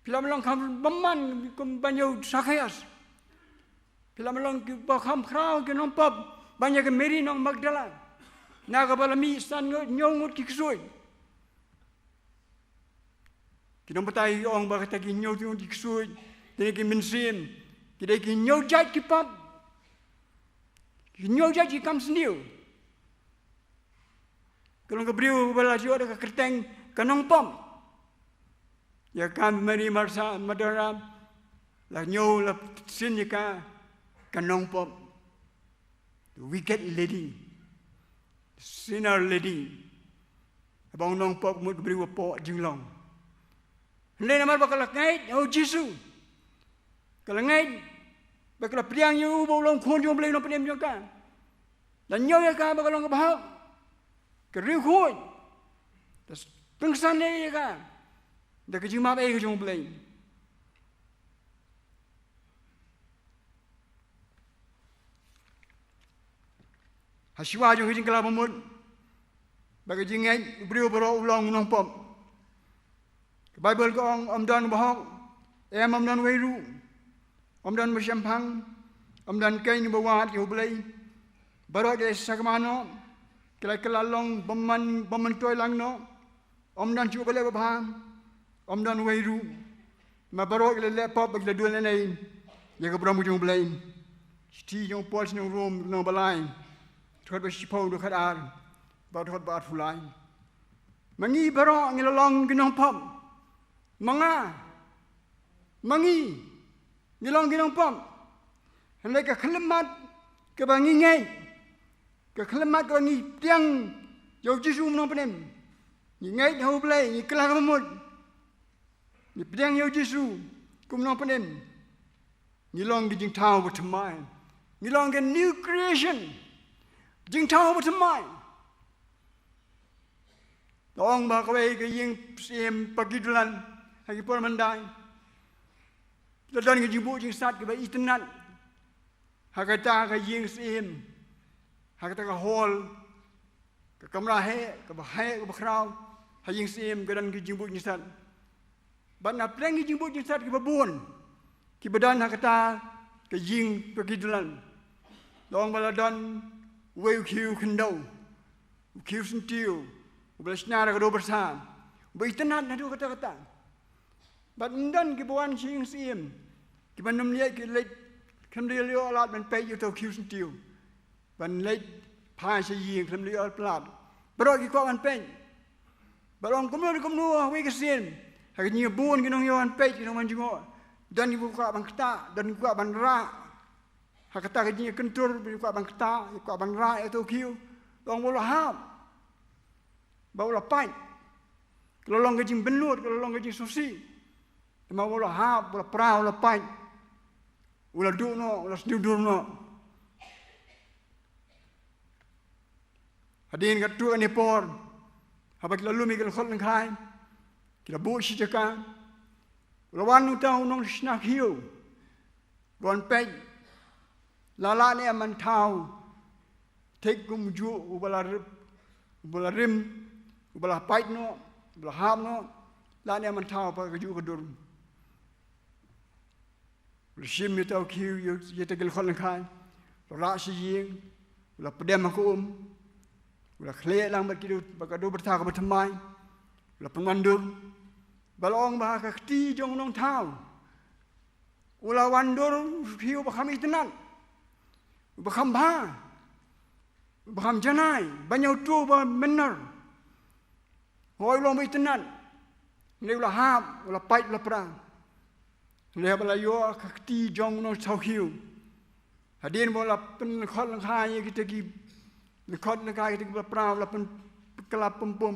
Phi la long kham bymman kum ban ïa u Sakhaios. Phi la long kiba kham khraw ki nongpop ban ïa ka Mary nong Magdala, na kaba la mih san ngut, hynñiew ngut ki ksuid. Ki nongbatai ki ong ba kata ki hynñiew ngut ki ksuid, kine ki mynsiem, ki dei ki hynñiew jait ki pop, ki hynñiew jait ki kam sniew. Ka long ka briew ba la ïoh da ka kyrteng ka nongpop. Ïa ka Mary Martha Magdala, la ñiew la sien ïa ka, ka nongpop. The wicked lady, the sinner lady. Haba ong nongpop, mut ka briew ba pop jinglong. Hynrei namar ba ka la ngeit ha u Jisu, ka la ngeit ba ka la pdiang ïa u ba u long Khun jong u Blei, u Nongpynim jong ka, la ñiew ïa ka ba ka long kaba hok, ka riewkhuid. Te pynsan ïa ka da ka jingmap ei ka jong u Blei. Ha shuwa jong ka jingkylla ba mut ba ka jingngeit u briew baroh u long u nongpop, ka Baibl ka ong, ym don uba hok, em, ym don uwei ruh. Ym don uba shemphang, ym don keiñ uba wad ïa u Blei. Baroh ki la sakma noh, ki la kylla long bymman, bymman toilang noh. Ym don shuh ba leh ba bha, ym don uwei ruh. Namar baroh ki la leh pop bad ki la duh lehnoh ïa ka burom ka jong U Blei. Shithi jong u Paul sha ki nong Rom, lynnong ba lai, dkhot ba shiphew, dkhot ar, bad dkhot ba arphew lai. Ma ngi baroh ngi la long ki nongpop. Ma nga, ma ngi, ngi long ki nongpop. Hynrei ka khyllipmat kaba ngi ngeit, ka khyllipmat kaba ngi pdiang ïa U Jisu u nongpynim. Ngi ngeit ha U Blei, ngi kylla ka bamut, ngi pdiang ïa U Jisu kum u nongpynim. Ngi long ki jingthaw bathymmai. Ngi long ki new creation. Jingthaw bathymmai. La ong ba kawei ka ïing syiem pagi dulan ha ki por mynta la don ka jingbuh jingsat kaba itynnad. Ha kata ka ïing syiem, ha kata ka hall, ka kamra heh, kaba heh, kaba khraw, ha ïing syiem ka don ka jingbuh jingsat. Bad na pdeng ki jingbuh jingsat kiba bun kiba don ha kata ka ïing pagi dulan, la ong ba la don uwei u khiew khyndew, u khiew syntiew, uba la shna da ka dor byrsa, uba itynnad naduh katta katta. Bad ym don kiba wan sha ïing syiem, kiba nym leit, ki leit, khlem da ïoh lad ban peit ïa uta u khiew syntiew. Ban leit phai sha ïing khlem da ïoh lad. Baroh ki kwah ban peit. Bad la ong kumno kumno ha kawei ka sien, ha ka jingïabun ki nongïawan peit, ki nongwan jngoh, don kiba kwah ban ktah, don kiba kwah ban rah. Ha kata ka jingïakyntur, ba kwah ban ktah, kwah ban rah ïa uta u khiew. La ong ba u la hap, ba u la pait. Ka la long ka jingbynnud, ka la long ka jingsngewsih. Namar ba u la hap, u la pra, u la pait, u la duh noh, u la sniew dur noh. Hadien katto katne por, haba ki la lum ïa ki lyngkhot lyngkhai, ki la buh shi jaka, u la wan uta u nongshna khiew, u la wan peit, la lah ne em ban thaw thik kumjuh uba la rim, uba la rim, uba la pait noh, uba la hap noh, lah ne em ban thaw pat kajuh ka dur. U la shim ïa uta u khiew, ïa, ïa uta ki lyngkhot lyngkhai, u la rah sha ïing, u la pdem ha ka um, u la khleh lang bad ki dor, bad ka dor byrsa kaba thymmai, u la pynwandur. Bad la ong ba ha ka kti jong u nongthaw, u la wandur u khiew uba kham itynnad, uba kham bha, uba kham janai ban ïa uto uba mynnar. Hooid, u long ba itynnad. Hynrei u la hap, u la pait, u la pra. Hynrei haba la ïoh ha ka kti jong u nongthaw khiew, hadien ba u la pynlyngkhot lyngkhai ïa kita ki, lyngkhot lyngkhai kita kiba la pra, u la pyn, pynkylla pum pum,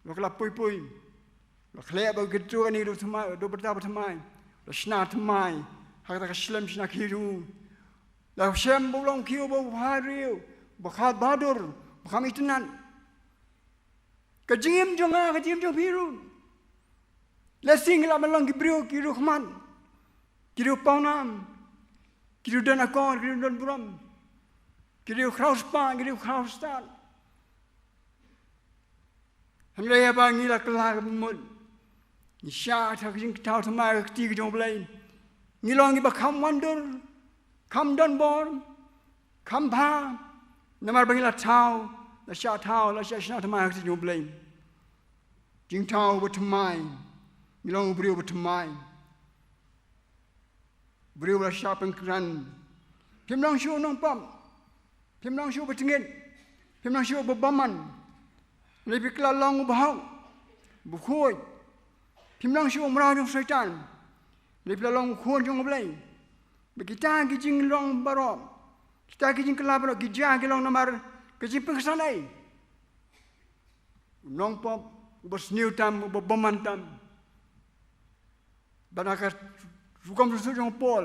u la kylla pui pui, u la khleh bad kito kine ki dor thymmai, dor byrsa ba thymmai, u la shna thymmai ha kata ka shlem shna khiew jong u. La shem ba u long u khiew uba bha briew, uba kham bha dur, uba kham itynnad. Ka jingim jong nga, ka jingim jong phi ruh. Lehse ngi lah ban long ki briew, ki riewkhmat, ki riewpawnam, ki riewdon akor, ki riewdon burom, ki riewkhraw spah, ki riewkhraw stad. Hynrei haba ngi la kylla ka bamut, ngi shah ha ka jingthaw thymmai ha ka kti ka jong U Blei, ngi long kiba kham wandur, kham donbor, kham bha, namar ba ngi la thaw, la shah thaw, la shah shna thymmai ha ka kti jong U Blei. Jingthaw bathymmai, ngi long u briew bathymmai. Briew ba la shah pynkhreh. Phim long shuh u nongpop. Phim long shuh uba tngit. Phim long shuh uba bymman. Hynrei phi kylla long uba hok, uba khuid. Phim long shuh u mraw jong u Soitan. Hynrei phi la long u khun jong U Blei. Ba kita ki jinglong baroh, kita ki jingkylla baroh, ki jia ki long namar ka jingpynksan ei? U nongpop uba sniew tam, uba bymman tam. Bad na ka rukom sngewthuh jong u Paul,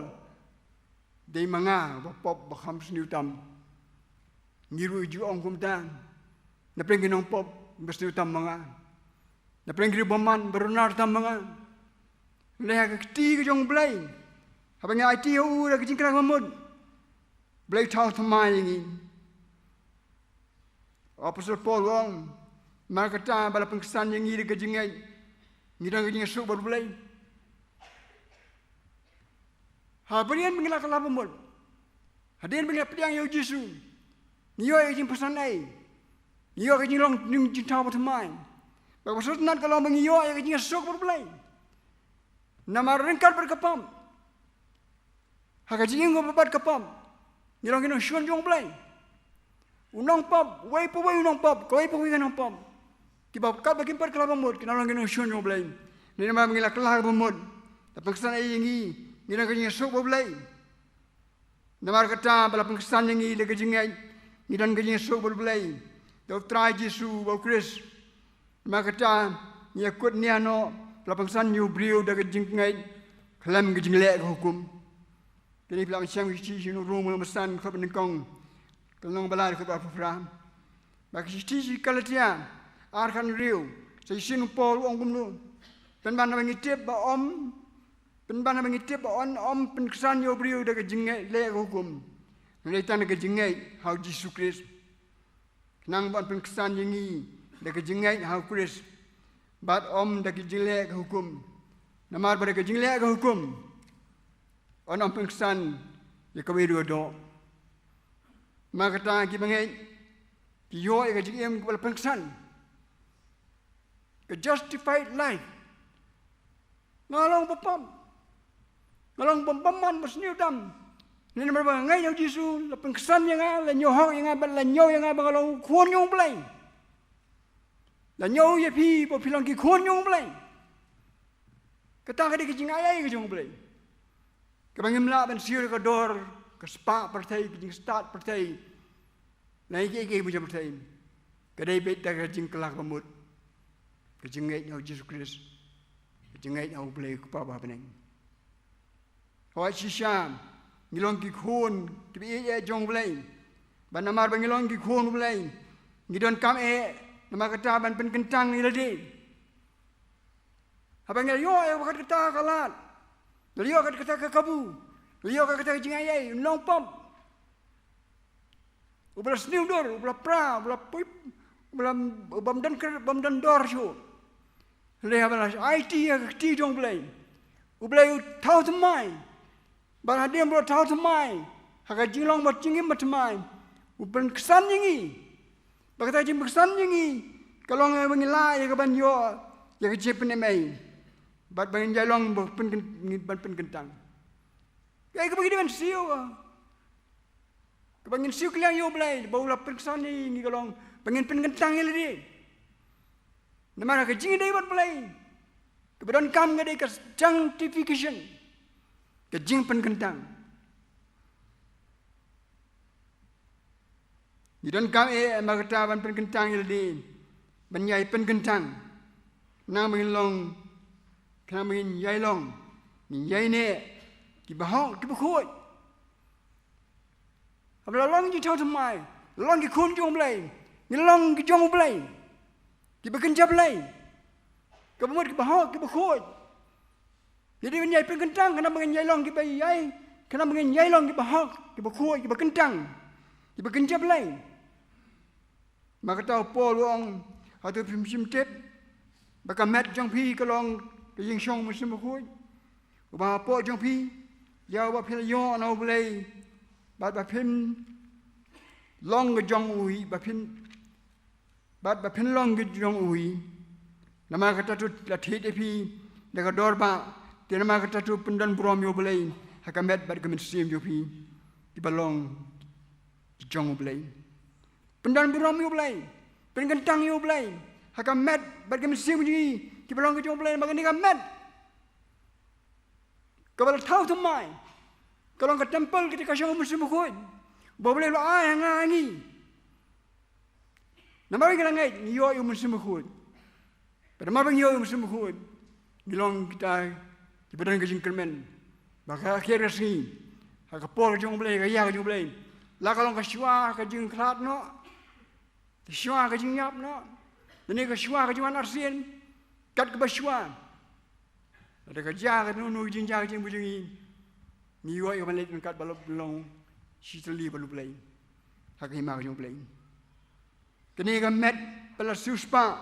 dei ma nga uba pop ba kham sniew tam. Ngi ruh ngi ju ong kumta na pdeng ki nongpop ba sniew tam ma nga, na pdeng ki riewbymman ba runar tam ma nga. Hynrei ha ka kti ka jong U Blei, haba ngi aiti ha u da ka jingkylla ka bamut, U Blei u thaw thymmai ïa ngi. U Apostol Paul u ong, namar kata ba la pynksan ïa ngi da ka jingngeit, ngi don ka jingïasyllok bad U Blei. Hadien ba ngi la kylla bamut, hadien ba ngi la pdiang ïa U Jisu, ngi ïoh ïa ka jingpynksan ei? Ngi ïoh ka jinglong, jingthaw bathymmai. Ba kaba sngewtynnat ka long ba ngi ïoh ïa ka jingïasuk bad U Blei. Namar ryngkat bad ka pop, ha ka jingim kaba bad ka pop, ngi long ki nongshun jong U Blei. U nongpop, uwei pa uwei u nongpop, kawei pa kawei ka nongpop, kiba katba kim pat kylla bamut, ki nang long ki nongshun jong U Blei. Namar ba ngi la kylla bamut, la pynksan ei ïa ngi, ngi don ka jingïasuk bad U Blei. Namar kata ba la pynksan ïa ngi da ka jingngeit, ngi don ka jingïasuk bad U Blei, da U Trai Jisu bad U Khrist. Namar kata, ngi ïakut nia noh, ba la pynksan ïa u briew da ka jingngeit khlem ka jingleh ka hukum. Kine phi lah ban shem shithi sha u Rom lynnong ba san, dkhot ba nyngkong, ka lynnong ba lai, dkhot ba arphew phra. Bad ka shithi sha ki Galatia ar, dkhot hynriew, sa shisien u Paul u ong kumno: Pynban haba ngi tip ba ym, pynban haba ngi tip ba yn ym pynksan ïa u briew da ka jingleh ka hukum, hynrei tang da ka jingngeit ha u Jisu Khrist. Khnang ba yn pynksan ïa ngi da ka jingngeit ha u Khrist, bad ym da ka jingleh ka hukum. Namar ba da ka jingleh ka hukum, yn ym pynksan ïa kawei ruh ka doh. Namar kata, kiba ngeit ki ïoh ïa ka jingim kaba la pynksan, ka justified life. Nga long ba pop, nga long ba bymman, ba sniew dam. Hynrei namar ba nga ngeit ïa u Jisu, la pynksan ïa nga, la ñiewhok ïa nga, bad la ñiew ïa nga ba nga long u khun jong U Blei. La ñiew ïa phi ba phi long ki khun jong U Blei. Kata ka dei ka jingai ei ka jong U Blei, kaba ngim lah ban siew da ka dor, ka spah pyrthei, ka jingstad pyrthei, lane kiei kiei ba jong pyrthei. Ka dei beit da ka jingkylla bamut, ka jingngeit ha u Jisu Khrist, ka jingngeit ha U Blei u Kpa ba ha bneng. Hooid, shisha ngi long ki khun kiba ïeit eh jong U Blei. Bad namar ba ngi long ki khun U Blei, ngi donkam eh namar kata ban pynkyntang ïa lade. Haba ngi la ïoh ïa kata ka lad, ngi la ïoh ïa kata ka kabu, ngi la ïoh ïa kata ka jingai ei, u nongpop, uba la sniew dur, uba la pra, uba la poi, uba la, u bym don kyrdan, bym don dor shuh. Hynrei haba la aiti ïa ka kti jong U Blei, U Blei u thaw thymmai. Bad hadien ba u la thaw thymmai ha ka jinglong bad jingim bathymmai, u pynksan ïa ngi. Bad kata ka jingpynksan ïa ngi ka long ïa ba ngin lah ïa ka ban ïoh ïa ka jingpynim ei, bad ba ngin ïai long ba pynkyntang, ban pynkyntang. Kaei kaba ngi dei ban siew? Kaba ngin siew kylliang ïa U Blei ba u la pynksan ïa ngi ka long ba ngin pynkyntang ïa lade. Namar ka jingïadei bad U Blei kaba donkam ka dei ka sanctification, ka jingpynkyntang. Ngi donkam eh namar kata ban pynkyntang ïa lade, ban ïai pynkyntang, khnang ba ngin long, khnang ba ngin ïai long, ngin ïai neh kiba hok, kiba khuid. Haba la long ki jingthaw thymmai, la long ki khun jong U Blei, ngi la long ki jong U Blei, kiba kynja Blei, kiba mut, kiba hok, kiba khuid, ngi dei ban ïai pynkyntang khnang ba ngin ïai long kiba ïai, khnang ba ngin ïai long kiba hok, kiba khuid, kiba kyntang, kiba kynja Blei. Namar kata u Paul u ong, hato phim shym tip ba ka met jong phi ka long ka ïingshong u Mynsiem Bakhuid, uba hapoh jong phi, ïa uba phi la ïoh na U Blei, bad ba phin long ka jong u hi, ba phin, bad ba phin long ka jong u hi? Namar kata to la thied ïa phi da ka dor bah, te namar kata to pyndon burom ïa U Blei ha ka met bad ka mynsiem jong phi, kiba long ki jong U Blei. Pyndon burom ïa U Blei, pynkyntang ïa U Blei ha ka met bad ka mynsiem jong ngi, kiba long ki jong U Blei, namar kane ka met kaba la thaw thymmai ka long ka templ, kata ka shong u Mynsiem Bakhuid, ba U Blei u la ai ha nga ha ngi. Namar ba ngi la ngeit, ngi ïoh ïa u Mynsiem Bakhuid. Bad namar ba ngi ïoh ïa u Mynsiem Bakhuid, ngi long kita kiba don ka jingkyrmen ba ha ka akhier ka sngi, ha ka por ka jong U Blei, ka ïa ka jong U Blei, la ka long ka shuwa ka jingkhlad noh, ka shuwa ka jingïap noh, lane ka shuwa ka jingwan arsien, kat kaba shuwa, lada ka jia kano kano ka jingjia ka jingim jong ngi, ngi ïoh ïa ka ban leit ryngkat bad la long shi tylli bad U Blei ha ka hima ka jong U Blei. Kane ka met ba la siewspah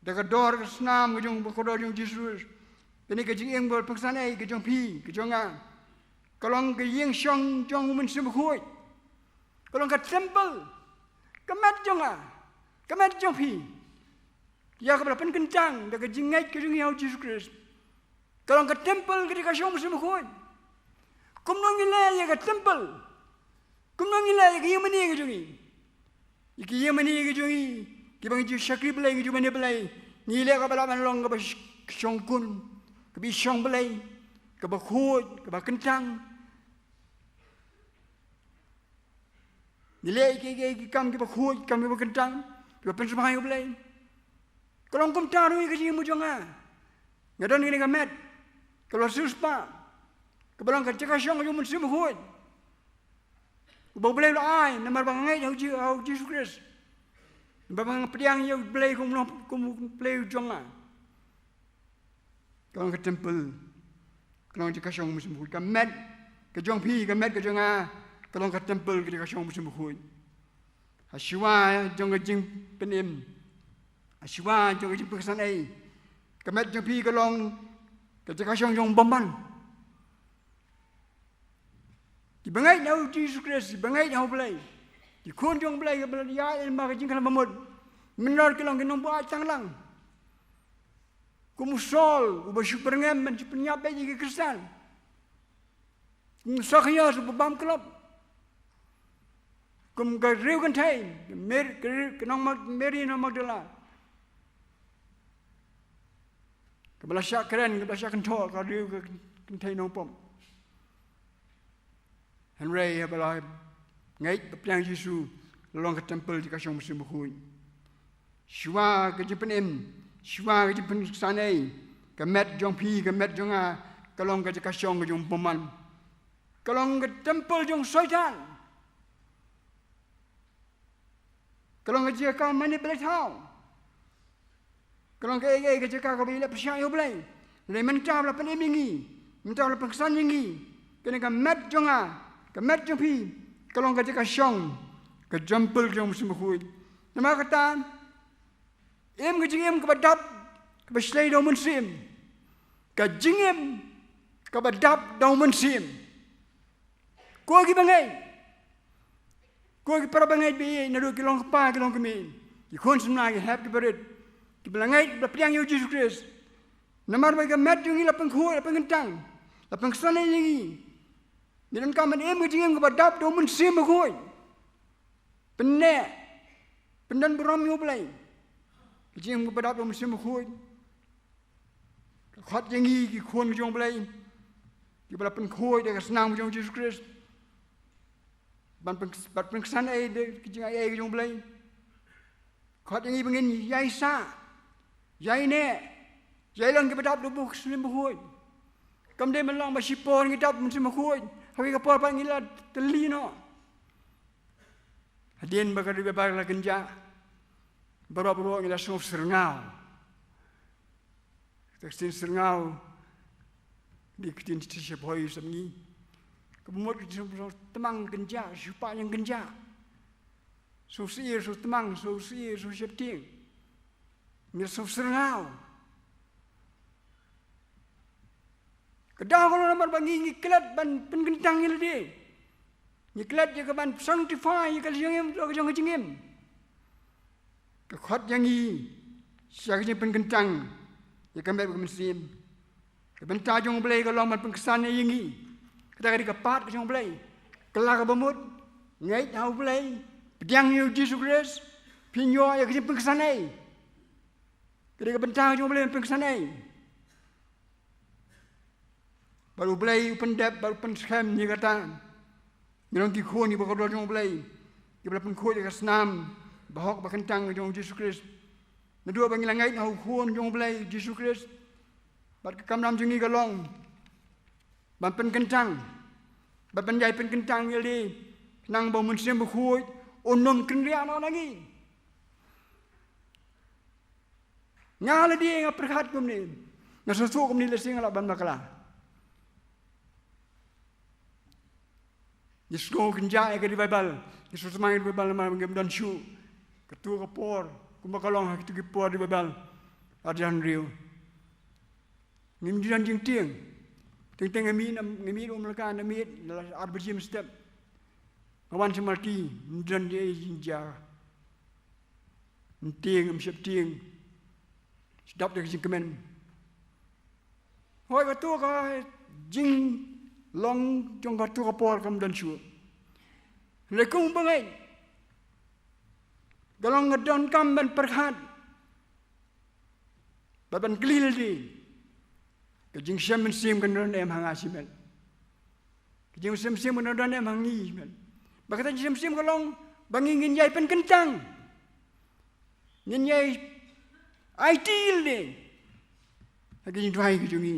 da ka dor ka snam ka jong, ba ka dor jong Jisu. Kane ka jingim ba la pynksan ei ka jong phi, ka jong nga, ka long ka ïingshong jong u Mynsiem Bakhuid. Ka long ka templ, ka met jong nga, ka met jong phi. ïa kaba la pynkyntang da ka jingngeit ka jong ngi ha u Jisu Khrist, ka long ka temple ka dei ka shong mynsiem bakhuid. Kumno ngi leh ïa ka temple? Kumno ngi leh ïa ka ïingmane ka jong ngi? Ïa ka ïingmane ka jong ngi, kiba ngi ju shakri Blei, ngi ju mane Blei, ngi leh kaba lah ban long kaba sh-, shongkun, kaba shong Blei, kaba khuid, kaba kyntang. Ngi leh ki, ki, ki kam kiba khuid, kam kiba kyntang, kiba pynsngewbha ïa u Blei. Ka long kumta ruh ïa ka jingim jong nga. Nga don kane ka met kaba la siewspah, kaba long ka jaka shong jong u Mynsiem Bakhuid, uba u Blei u la ai namar ba nga ngeit ha u Ji-, ha u Jisu Khrist, namar ba nga pdiang ïa u Blei kum u, kum u Blei jong nga. Ka long ka temple, ka long ka jaka shong u Mynsiem Bakhuid. Ka met ka jong phi, ka met ka jong nga, ka long ka temple, ka jaka shong u Mynsiem Bakhuid. Hashuwa jong ka jingpynim, hashuwa jong ka jingpynksan ei, ka met jong phi ka long ka jaka shong jong u bymman. Kiba ngeit ha u Jisu Khrist, kiba ngeit ha u Blei, ki khun jong u Blei, kiba la ïaid lyngba ka jingkhlaiñ bamut, mynta ki long ki nongbuaid tang lang. Kum u Saul, uba shu byrngem ban shu pynïap beit ïa ki Khristan. Kum u Sakias, uba bam klop. Kum ka riewkynthei, ka Mer-, ka ri-, ka nong Mag-, Mary nong Magdala, kaba la shah kren, kaba la shah kynthoh ka riewkynthei nongpop. Hynrei haba la ngeit, ba pdiang Jisu, la long ka temple, jaka shong u Mynsiem Bakhuid. Shuwa ka jingpynim, shuwa ka jingpynksan ei, ka met jong phi, ka met jong nga, ka long ka jaka shong ka jong u bymman. Ka long ka temple jong u Soitan. Ka long ka jaka mane blei thaw. Ka long kaei kaei ka jaka kaba ïaleh pyrshah ïa u Blei. Hynrei mynta ba la pynim ïa ngi, mynta ba la pynksan ïa ngi, kane ka met jong nga, ka met jong phi, ka long ka jaka shong, ka temple jong u Mynsiem Bakhuid. Namar kata, im ka jingim kaba dap, kaba shlei da u mynsiem. Ka jingim kaba dap da u mynsiem. Ko kiba ngeit, ko ki para bangeit ba ïeit, naduh ki long kpa, ki long kmie, ki khun samla, ki hep, ki barit, kiba la ngeit, ba la pdiang ïa u Jisu Khrist. Namar ba ka met jong ngi la pynkhuid, la pynkyntang, la pynksan ïa ngi, ngi donkam ban im ka jingim kaba dap da u Mynsiem Bakhuid. Pynneh, pyndonburom ïa u Blei, ka jingim kaba dap da u Mynsiem Bakhuid. Ka khot ïa ngi ki khun jong u Blei, kiba la pynkhuid da ka snam jong u Jisu Khrist, ban pyn-, ban pynksan ei da ka jingaiei jong u Blei. Ka khot ïa ngi ba ngin ïai sah, ïai neh, ïai long kiba dap da u Mynsiem Bakhuid. Kam dei ban long ba shipor ngi dap da u Mynsiem Bakhuid, ha kawei ka por pat ngi la tylli noh. Hadien ba ka ri Baibl la kynjah, baroh baroh ngi la sngew syrngaw. Ka ktien syrngaw, dei ka ktien Shisha Bhoi sha ngi. Kaba mut ka ktien syrngaw, tmang kynjah, shu pah ïa kynjah. Shu syier, shu tmang, shu syier, shu sheptieng. Ngi la sngew syrngaw. Ka daw ka long namar ba ngi, ngi klet ban pynkyntang ïa lade. Ngi klet ïa ka ban sanctify ïa ka jingim, ka jong ka jingim. Ka khot ïa ngi sha ka jingpynkyntang ïa ka met bad ka mynsiem. Ka bynta jong u Blei ka long ban pynksan ïa ngi. Kata ka dei ka part ka jong u Blei. Kylla kaba mut, ngeit ha u Blei, pdiang ïa u Jisu Khrist, pynïoh ïa ka jingpynkynsani. Ka dei ka bynta jong u Blei ban pynksan ei. Bad u Blei u pyndep, bad u pynskhem ïa kata. Ngi long ki khun kiba kordor jong u Blei, kiba la pynkhuid ïa ka snam bahok bakyntang jong u Jisu Khrist. Naduh ba ngi la ngeit ha u Khun jong u Blei, u Jisu Khrist, bad ka kamram jong ngi ka long ban pynkyntang, bad ban ïai pynkyntang ïa lade, khnang ba u Mynsiem Bakhuid un ym kynriah noh na ngi. Nga lade nga pyrkhat kumne, nga sngewthuh kumne, lehse nga lah ban bakla. Ngi sngew kynjah ïa ka revival, ngi sngewthuh thymmai ïa ka revival namar ngim don shuh. Katto ka por, kumba ka long ha kito ki por revival, ar hajar hynriew, ngim ju don jingtieng. Teng teng nga mih, nga mih na Umlaka, nga mih na ar baje mynstep, nga wan sha Malti, ngim ju don jingïa. Ym tieng, ym sheptieng. Dap da ka jingkmen. Hooid, kato ka jinglong jong kato ka por kam don shuh. Hynrei kum u bangeit, ka long ka donkam ban pyrkhat bad ban kylli lade. Ka jingshem mynsiem kan don em ha nga shimet? Ka jingshem mynsiem kan don em ha ngi shimet? Ba kata jingshem mynsiem ka long ba ngi ngin ïai pynkyntang, ngin ïai aiti lade ha ka jingduwai ka jong ngi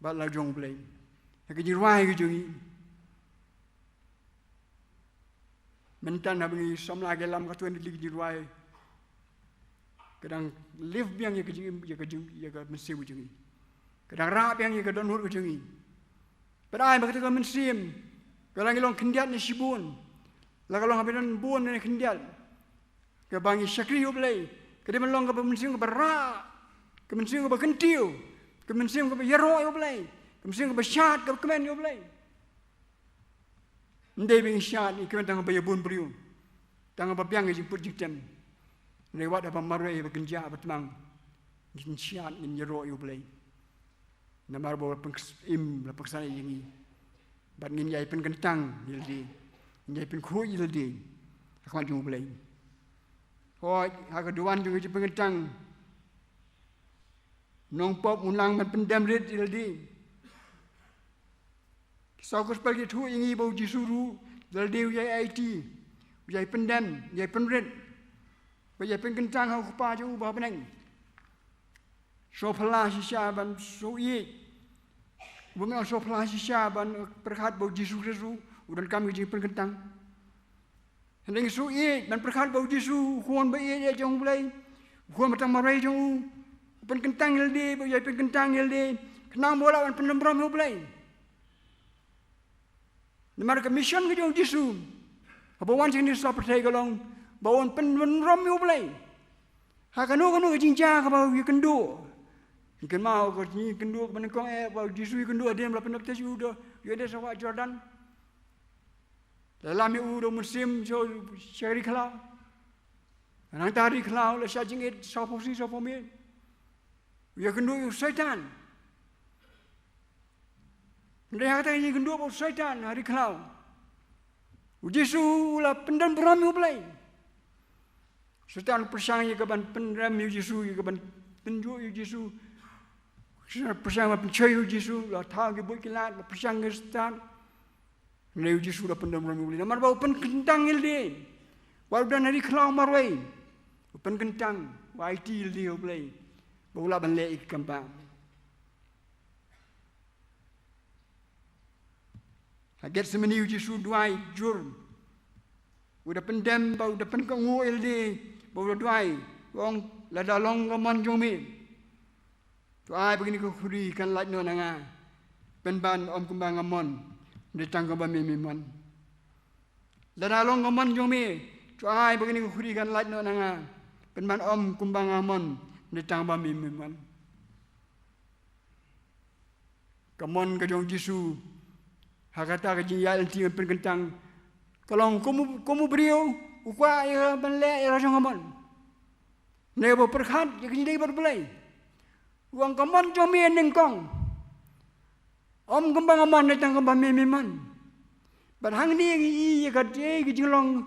bad la jong U Blei, ha ka jingrwai ka jong ngi. Mynta haba ngi samla ka ïalam, kato ka list ka jingrwai ka dang lift biang ïa ka jingim, ïa ka jing, ïa ka mynsiem ka jong ngi. Ka dang rah biang ïa ka dohnud ka jong ngi. Peit, ai ba kata ka mynsiem ka la ngi long khyndiat ne shibun, la ka long haba don bun ne khyndiat kaba ngi shakri ïa U Blei, ka dei ban long kaba mynsiem kaba rah, ka mynsiem kaba kyntiew, ka mynsiem kaba ïaroh ïa U Blei, ka mynsiem kaba shad, kaba kmen ïa U Blei. Ym dei ba ngi shad, ngi kmen tang ba ïa bun briew, tang ba biang ïa jingput jingtem. Hynrei wat haba marwei, haba kynjah, haba tmang, ngin shad, ngin ïaroh ïa U Blei. Namar ba la pynim, la pynksan ïa ngi. Bad ngin ïai pynkyntang ïa lade, ngin ïai pynkhuid ïa lade ha khmat jong U Blei. Hooid, ha ka duwan jong ka jingpynkyntang, u nongpop un nang ban pyndem rit ïa lade. Ki saw gospel ki ïathuh ïa ngi ba U Jisu ruh da lade u ïai aiti, u ïai pyndem, u ïai pynrit, bad u ïai pynkyntang ha U Kpa jong u uba ha bneng. Sngewphylla shisha ban sngewthuh. Uba mynta sngewphylla shisha ban pyrkhat ba U Jisu Khrist ruh u donkam ka jingpynkyntang. Hynrei ngi sngewthuh ban pyrkhat ba U Jisu, u Khun ba ïeit jong U Blei, u Khun ba tang marwei jong u, u pynkyntang ïa lade, ba u ïai pynkyntang ïa lade, khnang ba u lah ban pyndon burom ïa U Blei. Namar ka mission ka jong U Jisu haba u wan sha kane ka pyrthei ka long ba un pyndon burom ïa U Blei. Ha kano kano ka jingjia kaba u ïakynduh, ngi kynmaw ka jingïakynduh kaba nyngkong eh ba U Jisu u ïakynduh hadien ba la pynbaptis ïa u da u ïaid sha wah Jordan. La lam ïa u da u Mynsiem sha, sha ri khlaw. Nangta ha ri khlaw la shah jingit sawphew sngi sawphew miet. U ïakynduh ïa u Soitan. Hynrei ha kata ka jingïakynduh bad u Soitan ha ri khlaw, U Jisu u la pyndon burom ïa U Blei. Soitan u pyrshang ïa ka ban pynrem ïa U Jisu, ïa ka ban tynjuh ïa U Jisu. Soitan u pyrshang ban pynshoi ïa U Jisu, la thaw ki buit ki lad, la pyrshang ïa Soitan. Hynrei U Jisu u la pyndon burom ïa U Blei namar ba u pynkyntang ïa lade. Wat u don ha ri khlaw marwei, u pynkyntang, u aiti ïa lade ïa U Blei ba u lah ban leh ïa ki kam bha. Ha Gethsemane U Jisu u duwai jur. U da pyndem bad u da pynkohnguh ïa lade bad u da duwai, u ong, lada long ka mon jong me, to ai ba kane ka khuri kan lait noh na nga. Pynban ym kumba nga mon, hynrei tang kumba me me mon. Lada long ka mon jong me, to ai ba kane ka khuri kan lait noh na nga. Pynban ym kumba nga mon, hynrei tang kumba me me mon. Ka mon ka jong U Jisu ha kata ka jingïaid lynti ban pynkyntang ka long kum u, kum u briew u kwah ïa ka ban leh ïa la jong ka mon. Hynrei haba u pyrkhat ïa ka jingïadei bad U Blei, u ong, ka mon jong me nyngkong, ym kumba nga mon, hynrei tang kumba me me mon. Bad hangne ngi i ïa ka dei ka jinglong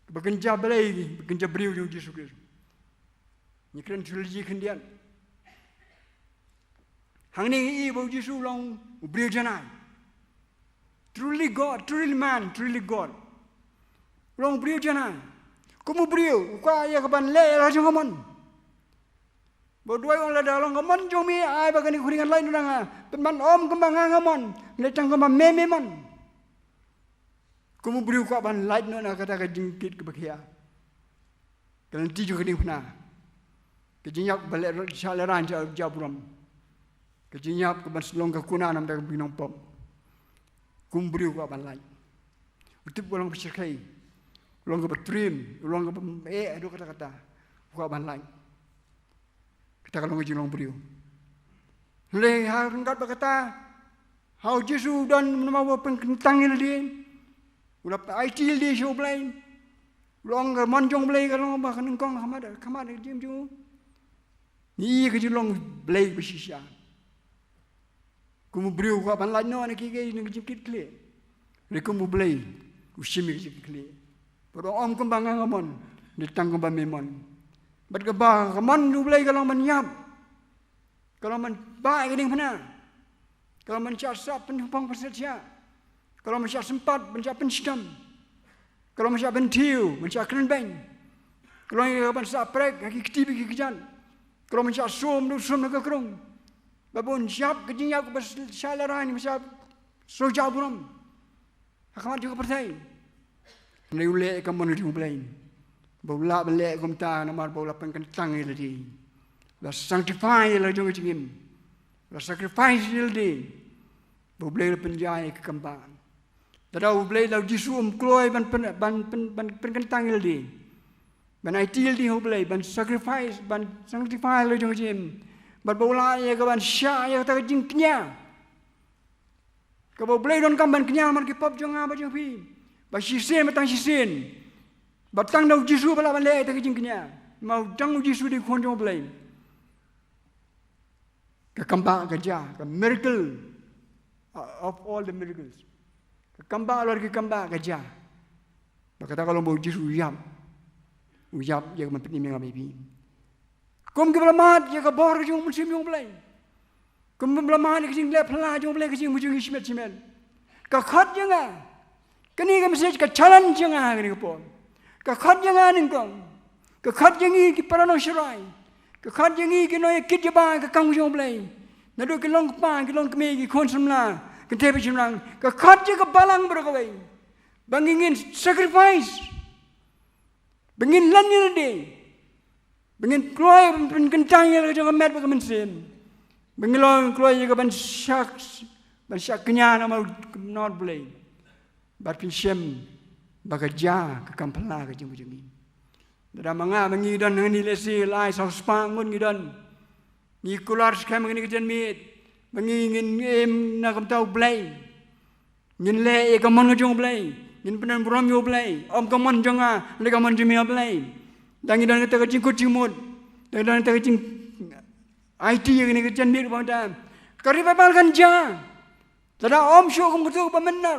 ba kynja Blei, ba kynja briew jong U Jisu Khrist. Ngi kren trilogy khyndiat. Hangne ngi i ba U Jisu u long u briew janai. Truly God, truly man, truly God. U long u briew janai. Kum u briew u kwah ïa ka ban leh ïa la jong ka mon. Bad u duwai, u ong, lada long ka mon jong me, ai ba kane ka khuri kan lait noh na nga. Pynban ym kumba nga nga mon, hynrei tang kumba me me mon. Kum u briew u kwah ban lait noh na kata ka jingkit kaba khia. Ka lynti jong ka diengphna, ka jingïap ba leh rot sha lehrain sha jaburom, ka jingïap ka ban shlong ka kuna na ka bynta ka nongpop. Kum u briew u kwah ban lait. U tip u long ba shyrkhei, u long kaba triem, u long kaba eh haduh katta katta, u kwah ban lait. Kata ka long ka jinglong briew. Hynrei ha ryngkat bad kata, ha U Jisu u don namar ba u pynkyntang ïa lade, u la aiti ïa lade sha U Blei. U la ong ka mon jong U Blei ka long ba ka nyngkong ha khmat, ha khmat ka jingim jong u. Ngi ïohi ka jinglong Blei ba shisha. Kum u briew u kwah ban lait noh na kiei kiei na ka jingkitkhlieh. Hynrei kum u Blei u shim ïa ka jingkitkhlieh. Bad u ong, ym kumba nga nga mon, hynrei tang kumba me mon. Bad kaba ka mon u Blei ka long ban ïap. Ka long ban bah ïa ka diengphna. Ka long ban shah sah pynphong pynset shiah. Ka long ban shah sympat, ban shah pynshitom. Ka long ban shah bynthiew, ban shah kren beiñ. Ka long ïa ka ban shah prek ha ki kti bad ki kjat. Ka long ban shah sum, du sum na ka krung. Ba bun shah ka jingïap kaba shah lehrain, ba shah shu jaw burom ha khmat jong ka pyrthei. Hynrei u leh ïa ka mon ka jong u Blei. Ba u lah ban leh kumta namar ba u la pynkyntang ïa lade. U la sanctify ïa la jong ka jingim. U la sacrifice ïa lade. Ba u Blei u la pynjah ïa ka kam bah. Lada u Blei, lada u Jisu um kloi ban pyn, ban pyn, ban pynkyntang ïa lade, ban aiti ïa lade ha u Blei, ban sacrifice, ban sanctify ïa la jong ka jingim. Bad ba u lah ïa ka ban shah ïa kata ka jingkñia. Kaba u Blei u donkam ban kñia namar ki pop jong nga bad jong phi. Ba shisien bad tang shisien. Bad tang da u Jisu ba lah ban leh ïa kata ka jingkñia. Namar tang u Jisu u dei u Khun jong u Blei. Ka kam bah ka jia, ka miracle, uh, of all the miracles. Ka kam bah halor ki kam bah ka jia. Bad kata ka long ba u Jisu u ïap. U ïap ïa ka ban pynim ïa nga bad ïa phi. Kum kiba la mad ïa ka bor ka jong u Mynsiem jong u Blei. Kum kiba la mad ïa ka jingleh phylla jong u Blei ha ka jingim jong ngi shimet shimet. Ka khot jong nga. Kane ka message ka challenge jong nga ha kane ka por. Ka khot jong nga nyngkong. Ka khot jong ngi ki para nongshakri. Ka khot jong ngi ki nongïakit ïa ba ka kam jong u Blei. Naduh ki long kpa, ki long kmie, ki khun samla, ki kynthei bad shynrang. Ka khot jong ka balang baroh kawei. Ba ngin, ngin sacrifice. Ba ngin len ïa lade. Ba ngin kloi ban pynkyntang ïa la ka jong ka met bad ka mynsiem. Ba ngin long kloi ïa ka ban shah, ban shah kñia namar u Blei. Bad phin shem ba ka jia ka kam phylla ka jong, ka jong ngi. Lada ma nga ma ngi don hangne lehse lai saw spah ngut ngi don. Ngi kular skhem ha kane ka janmiet ba ngi ngin im na ka bynta u Blei. Ngin leh ïa ka mon ka jong u Blei. Ngin pynburom ïa u Blei. Ym ka mon jong nga, leh ka mon jong me, ah Blei. Lada ngi don kata ka jingkut jingmut, lada ngi don kata ka jingaiti ïa kane ka janmiet ba mynta, ka revival kan jia. Lada ym shuh kum katu ba mynta.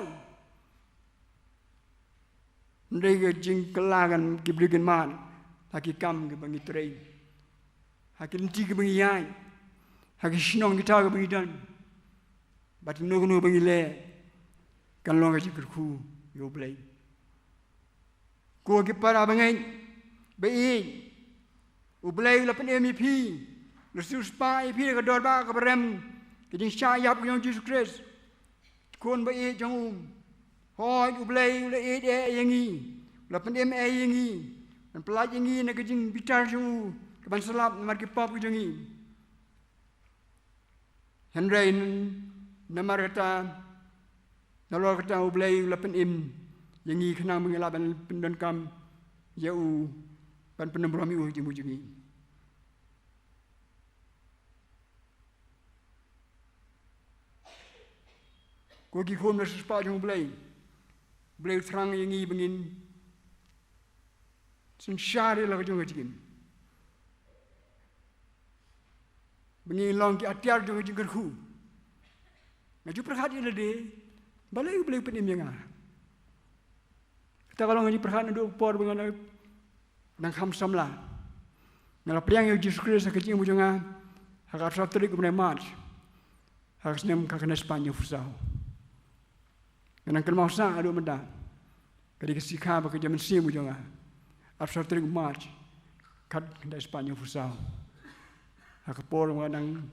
Hynrei ka jingkylla kan, ki briew kin mad ha ki kam kiba ngi trei, ha ki lynti kiba ngi ïaid, ha ki shnong ki thaw kiba ngi don. Bad kano kano ba ngi leh kan long ka jingkyrkhu ïa u Blei. Ko ki para bangeit ba ïeit, u Blei u la pynim ïa phi, u la siewspah ïa phi da ka dorbah kaba rem, ka jingshah ïap ka jong u Jisu Khrist, Khun ba ïeit jong u. Hooid, u Blei u la ïeit eh ïa ngi, u la pynim eh ïa ngi, ban pyllait ïa ngi na ka jingbitar jong u, ka ban slap namar ki pop ka jong ngi. Hynrei n-, namar kata, nalor kata u Blei u la pynim ïa ngi khnang ba ngin lah ban pyndonkam ïa u, ban pynburom ïa u ha ka jingim jong ngi. Ko ki khun ba la siewspah jong u Blei, u Blei u thrang ïa ngi ba ngin synshar ïa la ka jong ka jingim, ba ngin long ki atiar jong ka jingkyrkhu. Nga ju pyrkhat ïa lade, balei u Blei u pynim ïa nga. Kata ka long ka jingpyrkhat naduh ka por ba nga dang kham samla. Nga la pdiang ïa u Jisu Khrist ha ka jingim jong nga ha ka arphew saw tarik u bnai March, ha ka snem khatkhyndai spah hynñiewphew saw. Nga dang kynmaw sah haduh mynta. Ka dei ka sikha bad ka jingim mynsiem ka jong nga. Arphew saw tarik March, khatkhyndai spah hynñiewphew saw. Ha ka por ba nga dang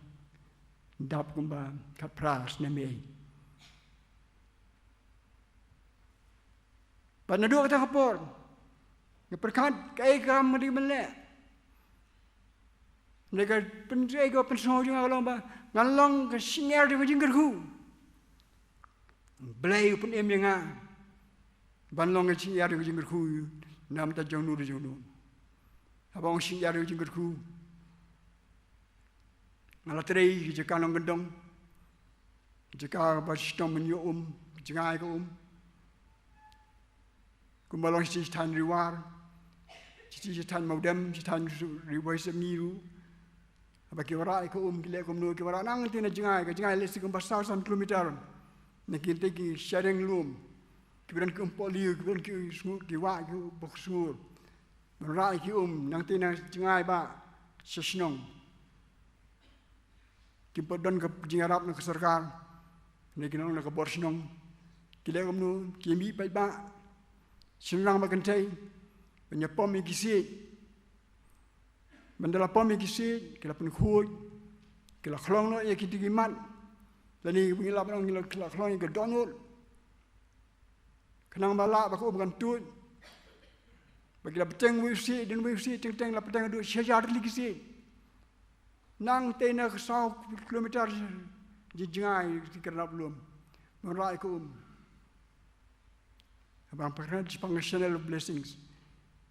dap kumba khatphra snem ei. Bad naduh kata ka por nga pyrkhat kaei ka kam nga dei ban leh. Nga dei ka pyn-, kaei ka pynsngew jong nga ka long ba ngan long ka shyngiar jong ka jingkyrkhu. Blei u pynim ïa nga ban long ka shyngiar jong ka jingkyrkhu. Namar ta jong nu da jong nu. Haba ong shyngiar jong ka jingkyrkhu, nga la trei ki jaka nongkyndong, ki jaka ba shitom ban ïoh um, ki jngai ka um. Kumba long shi thaiñ Ri War, shi thaiñ Mawdem, shi thaiñ Ri Bhoi Sepngi ruh. Haba ki wanrah ïa ka um, ki leh kumno, ki wanrah nangta na jngai, ka jngai lehse kumba saw san kilometer. Na kine ki shading lum, kiba don ki um pohliew, kiba don ki sngur, ki wah, ki bok sngur. Wanrah ïa ki um nangta na jngai ba sha shnong. Kim pat don ka jingïarap na ka sorkar, ne ki nong na ka bor shnong. Ki leh kumno, ki mih paidbah shynrang ba kynthei ban ïa pom ïa ki siej. Ban da la pom ïa ki siej, ki la pynkhuid, ki la khlong noh ïa ki, ki mat. Lane ngi lah ban ong, ki la, ki la khlong ïa ka dohnud. Khnang ba lah ba ka um kan tuid. Ba ki la bteng wei u siej, dien wei u siej, teng teng la bteng haduh shi hajar tylli ki siej. Nangta na ka saw kilometer jngai ki wanrah lum. Wanrah ïa ka um. Haba nga pyrkhat shaphang ka channel of blessings,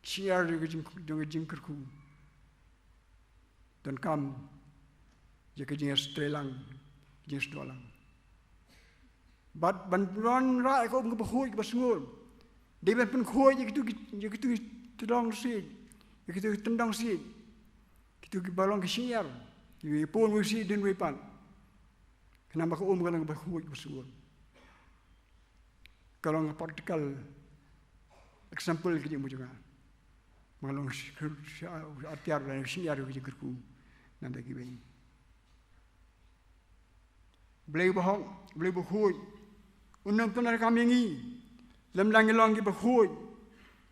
ki shyngiar jong ka jing, jong ka jingkyrkhu. Donkam ïa ka jingïatrei lang, ka jingsdang lang. Bad ban wanrah ïa ka um kaba khuid kaba sngur, dei ban pynkhuid ïa kitu ki, ïa kitu ki tyndong siej, ïa kitu ki tyndong siej, kitu kiba long ki shyngiar, ïa pun wei siej dien wei pat. Khnang ba ka um ka long kaba khuid kaba sngur. Ka long ka practical example ka jingmut jong nga. Ba nga long shi, shi, atiar lane shyngiar ka jingkyrkhu na bynta kiwei. Blei bahok, Blei bakhuid, un ym pyndonkam ïa ngi lymda ngi long kiba khuid,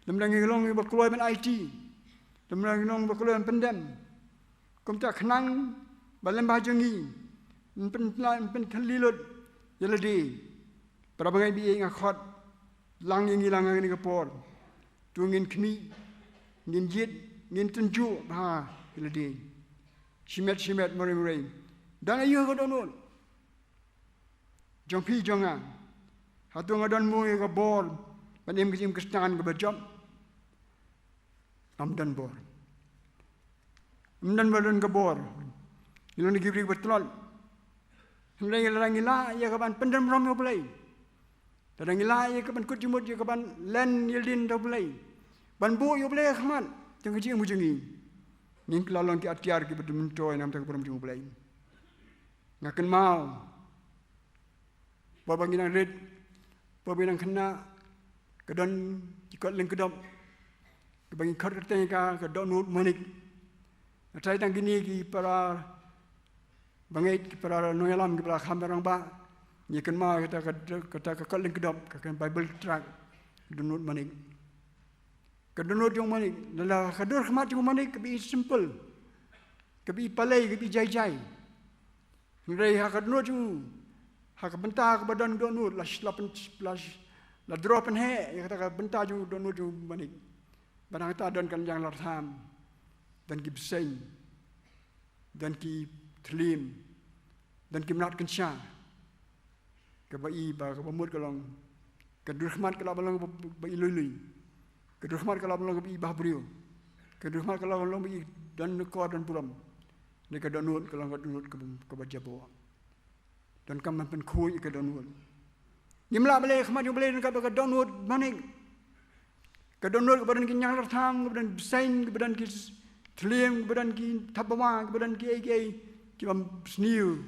lymda ngi long kiba kloi ban aiti, lymda ngi long kiba kloi ban pyndem. Kumta khnang ba lem bad jong ngi, yn pyn, yn pynthylli lut ïa lade. Para bangeit, ba ïa nga khot lang ïa ngi lang ha kane ka por. To ngin khmih, ngin jied, ngin tynjuh bha ïa lade. Shimet shimet, marei marei. Don aïu ka dohnud jong phi jong nga? Hato nga don mo ïa ka bor ban im ka jingim Khristan kaba jop? Ym don bor. Ym don ba don ka bor. Ngi long ki briew ba tlot. Hynrei lada ngi lah ïa ka ban pyndem burom ïa U Blei, lada ngi lah ïa ka ban kut jingmut, ïa ka ban len ïa lade da U Blei, ban buh ïa U Blei ha khmat jong ka jingim jong ngi, ngin kylla long ki atiar kiba don myntoi na ka bynta ka burom jong U Blei. Nga kynmaw, por ba ngi dang rit, por ba ngi dang khynnah, ka don ki kot lyngkdop kaba ngi khot kyrteng ïa ka, ka dohnud manik. Nga tharai tang kine ki para bangeit, ki para nongïalam kiba la kham rangbah, ngi kynmaw kata ka, kata ka kot lyngkdop, ka, ka Bible tract, dohnud manik. Ka dohnud jong u manik, lada ka dur khmat jong u manik kaba i simple, kaba i palei, kaba i jai jai. Hynrei ha ka dohnud jong u, ha ka bynta kaba don dohnud, la, la pyn, la, la draw pynheh ïa kata ka bynta jong dohnud jong u manik. Ba nangta don ka jingïalang, don ki bseiñ, don ki thliem, don ki mrad kynsha. Kaba i ba, kaba mut ka long, ka dur khmat ka lah ban long ba, ba i lui lui. Ka dur khmat ka lah ban long ba i bah briew. Ka dur khmat ka lah ban long ba i don akor don burom. Ne ka dohnud ka long ka dohnud kaba, kaba jaboh. Donkam ban pynkhuid ïa ka dohnud. Ngim lah ban leh ha khmat jong U Blei donkam ka dohnud manik. Ka dohnud kaba don ki ñianglartham, kaba don bseiñ, kaba don ki thliem, kaba don ki thapbawa, kaba don kiei kiei kiba sniew,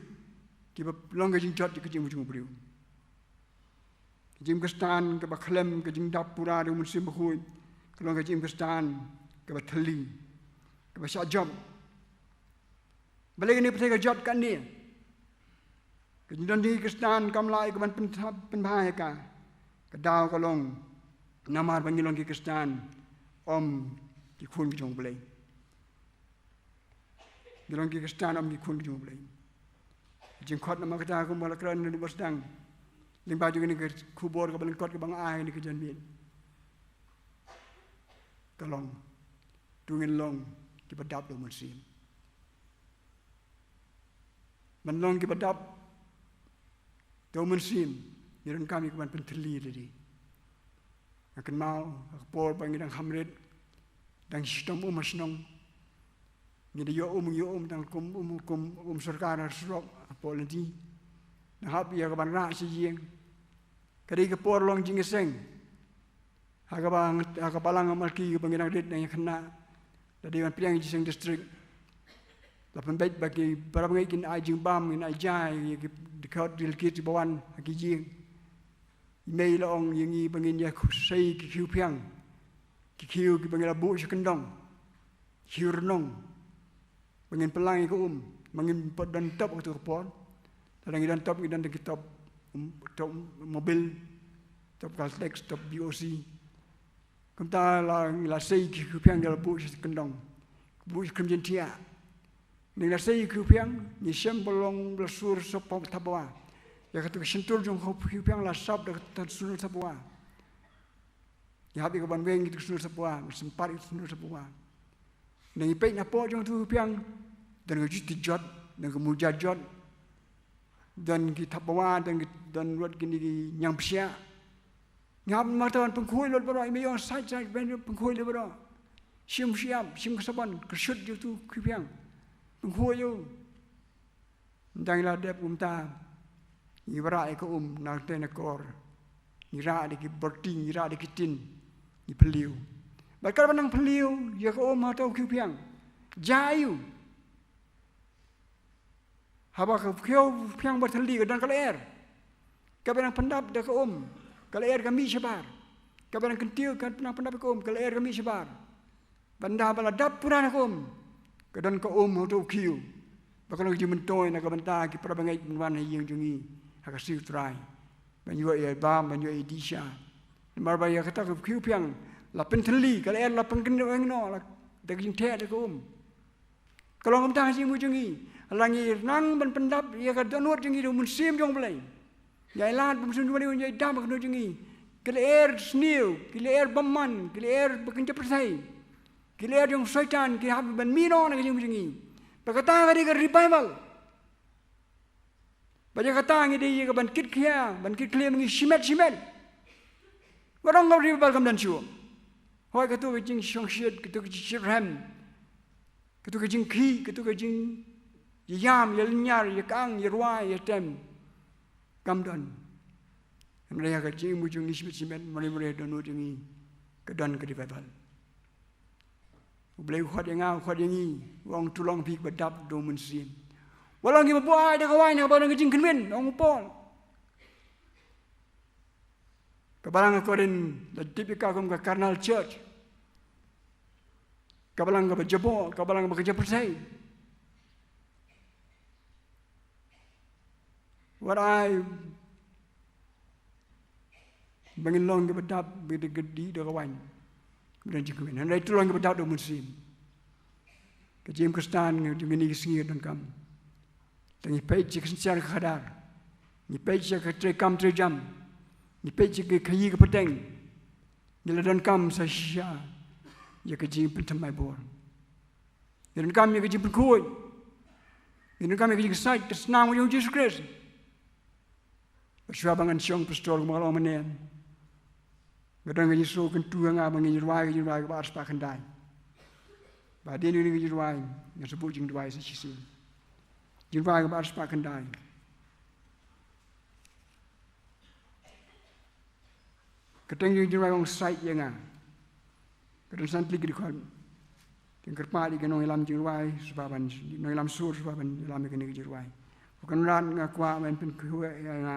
kiba long ka jingjot ïa ka jingim jong u briew. Ka jingim Khristan kaba khlem ka jingdap pura da u Mynsiem Bakhuid ka long ka jingim Khristan kaba thylli, kaba shah jop. Balei kane ka pyrthei ka jot katne? Ka jingdon jong ngi ki Khristan kam lah ïa ka ban pynthap pynbha ïa ka. Ka daw ka long namar ba ngi long ki Khristan, ym ki khun ki jong U Blei. Ngi long ki Khristan, ym ki khun ki jong U Blei. Jingkhot namar kata, kumba la kren ha kaba sdang, lyngba jong kane ka khubor kaba lyngkot kaba nga ai ha kane ka janmiet, ka long, to ngin long kiba dap da u Mynsiem. Ban long kiba dap da u Mynsiem, ngi donkam ïa ka ban pynthylli ïa lade. Nga kynmaw ha ka por ba ngi dang kham rit, dang shitom um ha shnong, ngi da ïoh um, ïoh um tang kum um, kum um sorkar ha surok hapoh lynti. Nang hap ïa ka ban rah sha ïing. Ka dei ka por long jingïaseng. Ha kaba, ha ka balang ha Malki kaba ngi dang rit dang ïakhynnah, da dei ban pdiang jingïaseng district. La pynbeit ba ki para bangeit kin ai jingbam, kin ai ja ïa ki dkhot ri lkit kiba wan ha ki ïing. I mei la ong ïa ngi ba ngin ïa sei ki khiew phiang, ki khiew kiba ngi la buh sha kyndong, khiew rnong, ba ngin pynlang ïa ka um, ba ngin pat don top ha kato ka por. Lada ngi don top, ngi don da ki top, um, top mobil, top Caltex, top B O C. Kumta la, la sei ki khiew phiang, la buh sha kyndong, buh sha kynjin thiah. Ngi la sei ki khiew phiang, ngi shem ba long ba la sur sop thapbawa. Ïa kato ka shyntur jong ka khiew phiang la sap da kato ka shyntur thapbawa. Ngi hap ïa ka ban weng ïa kato ka shyntur thapbawa, sympat ïa kato ka shyntur thapbawa. Ngi peit napoh jong kato ka khiew phiang, don ka juti jot, don ka muja jot, don ki thapbawa, don ki, don ruh kine ki ñiangpsiah. Ngi hap mynta ban pynkhuid lut baroh, i mei ong sait sait ban pynkhuid lut baroh. Shim shiap, shim ka sabon, kyrshuh jong kato ka khiew phiang. Pynkhuid ïa u. Ynda ngi la dep kumta, ngi wanrah ïa ka um na tei na kor. Ngi rah da ki byrti, ngi rah da ki tin, ngi phylliew. Bad katba nang phylliew ïa ka um ha kato ka khiew phiang, ja ïa u. Haba ka khiew phiang ba thylli ka don ka lyer. Kaba nang pyndap da ka um, ka lyer ka mih shabar. Kaba nang kyntiew, ka nang pyndap da ka um, ka lyer ka mih shabar. Bad ynda ba la dap pura na ka um, ka don ka um ha kato ka khiew. Ba ka long ka jingmyntoi na ka bynta ki para bangeit ban wan ha ïing jong ngi ha ka sngi U Trai, ban ïoh ïa bam, ban ïoh ïa dih sha. Namar ba ïa kata ka khiew phiang la pynthylli, ka lyer la pynkyndit noh, la da ka jingtheh da ka um. Ka long kumta ha ka jingmut jong ngi. Lada ngi nang ban pyndap ïa ka dohnud jong ngi da u Mynsiem jong U Blei, ïa lad ba u Mynsiem jong U Blei un ïa dap ha ka dohnud jong ngi, ki lyer sniew, ki lyer bymman, ki lyer ba kynja pyrthei, ki lyer jong Soitan ki hap ban mih noh na ka jingmut jong ngi. Ba kata ka dei ka revival. Ba ïa kata ngi dei ïa ka ban kit khia, ban kit khlieh ma ngi shimet shimet. Wat ong ka revival kam don shuh. Hooid, kato ka jingsngewsih, kato ka jingshitrhem, kato ka jingkhih, kato ka jingïam, ïalynñiar, ïakang, ïarwai, ïatem, kam don. Hynrei ha ka jingmut jong ngi shimet shimet, marei marei dohnud jong ngi ka don ka revival. U Blei u khot ïa nga, u khot ïa ngi, u ong to long phi kiba dap da u Mynsiem. Wat long kiba buaid da ka waiñ, kaba long ka jingkynwin, ong u Paul. Ka balang ka Korinth la tip ïa ka kum ka carnal church. Ka balang kaba jaboh, ka balang kaba kynja pyrthei. Wat ai ba ngin long kiba dap, ba dei ka dih da ka waiñ, ba don jingkmen. Hynrei to long kiba dap da u Mynsiem. Ka jingim Khristan jong ngi kine ki sngi ka donkam. Te ngi peit sha ka synshar ka khadar, ngi peit sha ka treikam treijam, ngi peit sha ka khaïi ka pateng, ngi la donkam sa shisha ïa ka jingpynthymmai bor. Ngi donkam ïa ka jingpynkhuid. Ngi donkam ïa ka jingsait ka snam jong u Jisu Khrist. Shuwa ba ngan shong pastor, kumba nga la ong mynne, nga don ka jingsngewkyntu ha nga ba ngin rwai ka jingrwai kaba arspah khyndai. Ba hadien kane ka jingrwai ngan sa buh jingduwai sa shisien. Jingrwai kaba arspah khyndai. Ka kyrteng jong ka jingrwai ka ong Sait ïa nga. Ka don san tylli ki dkhot. Te nga kyrpad ïa ki nongïalam jingrwai, shuwa ban, nongïalam sur, shuwa ban ïalam ïa kane ka jingrwai. Ko Kynrad, nga kwah ba men pynkhuid ïa nga,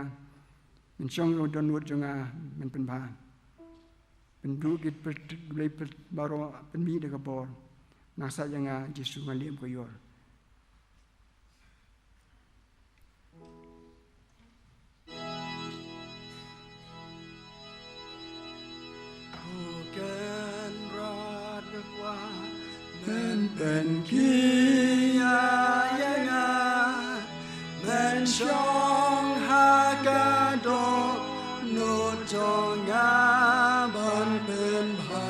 men shong ha ka dohnud jong nga, men pynbha. Pynduh ki pyrthei, Blei pyrthei baroh, pynmih da ka bor. Nang sait ïa nga, Jisu, nga lieh kum ka ïor. Ko Kynrad, nga kwah men pynkhia ïa nga, men shong ha ka dohnud jong nga ban pynbha.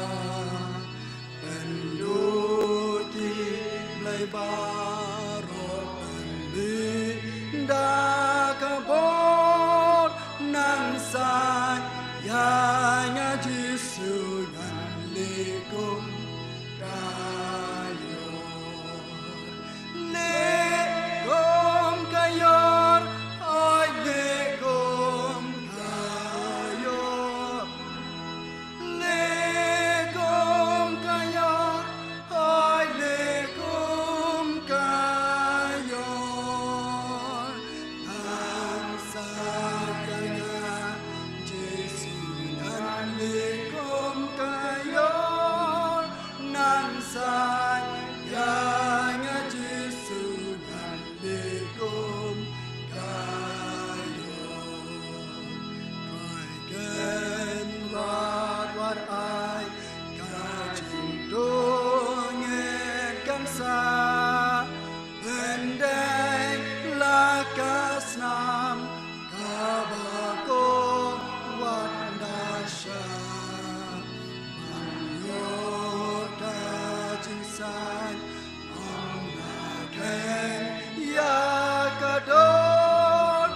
Pynduh ki blei baroh, pynmih da ka bor, nang sait ïa nga, Jisu, ngan lieh kum ka ïor. Lieh kum ka ïor, hooid, lieh kum ka ïor. Dei la ka snam kaba ko wat da sha ban ïoh ka jingsaid. Ong na kheiñ ïa ka dor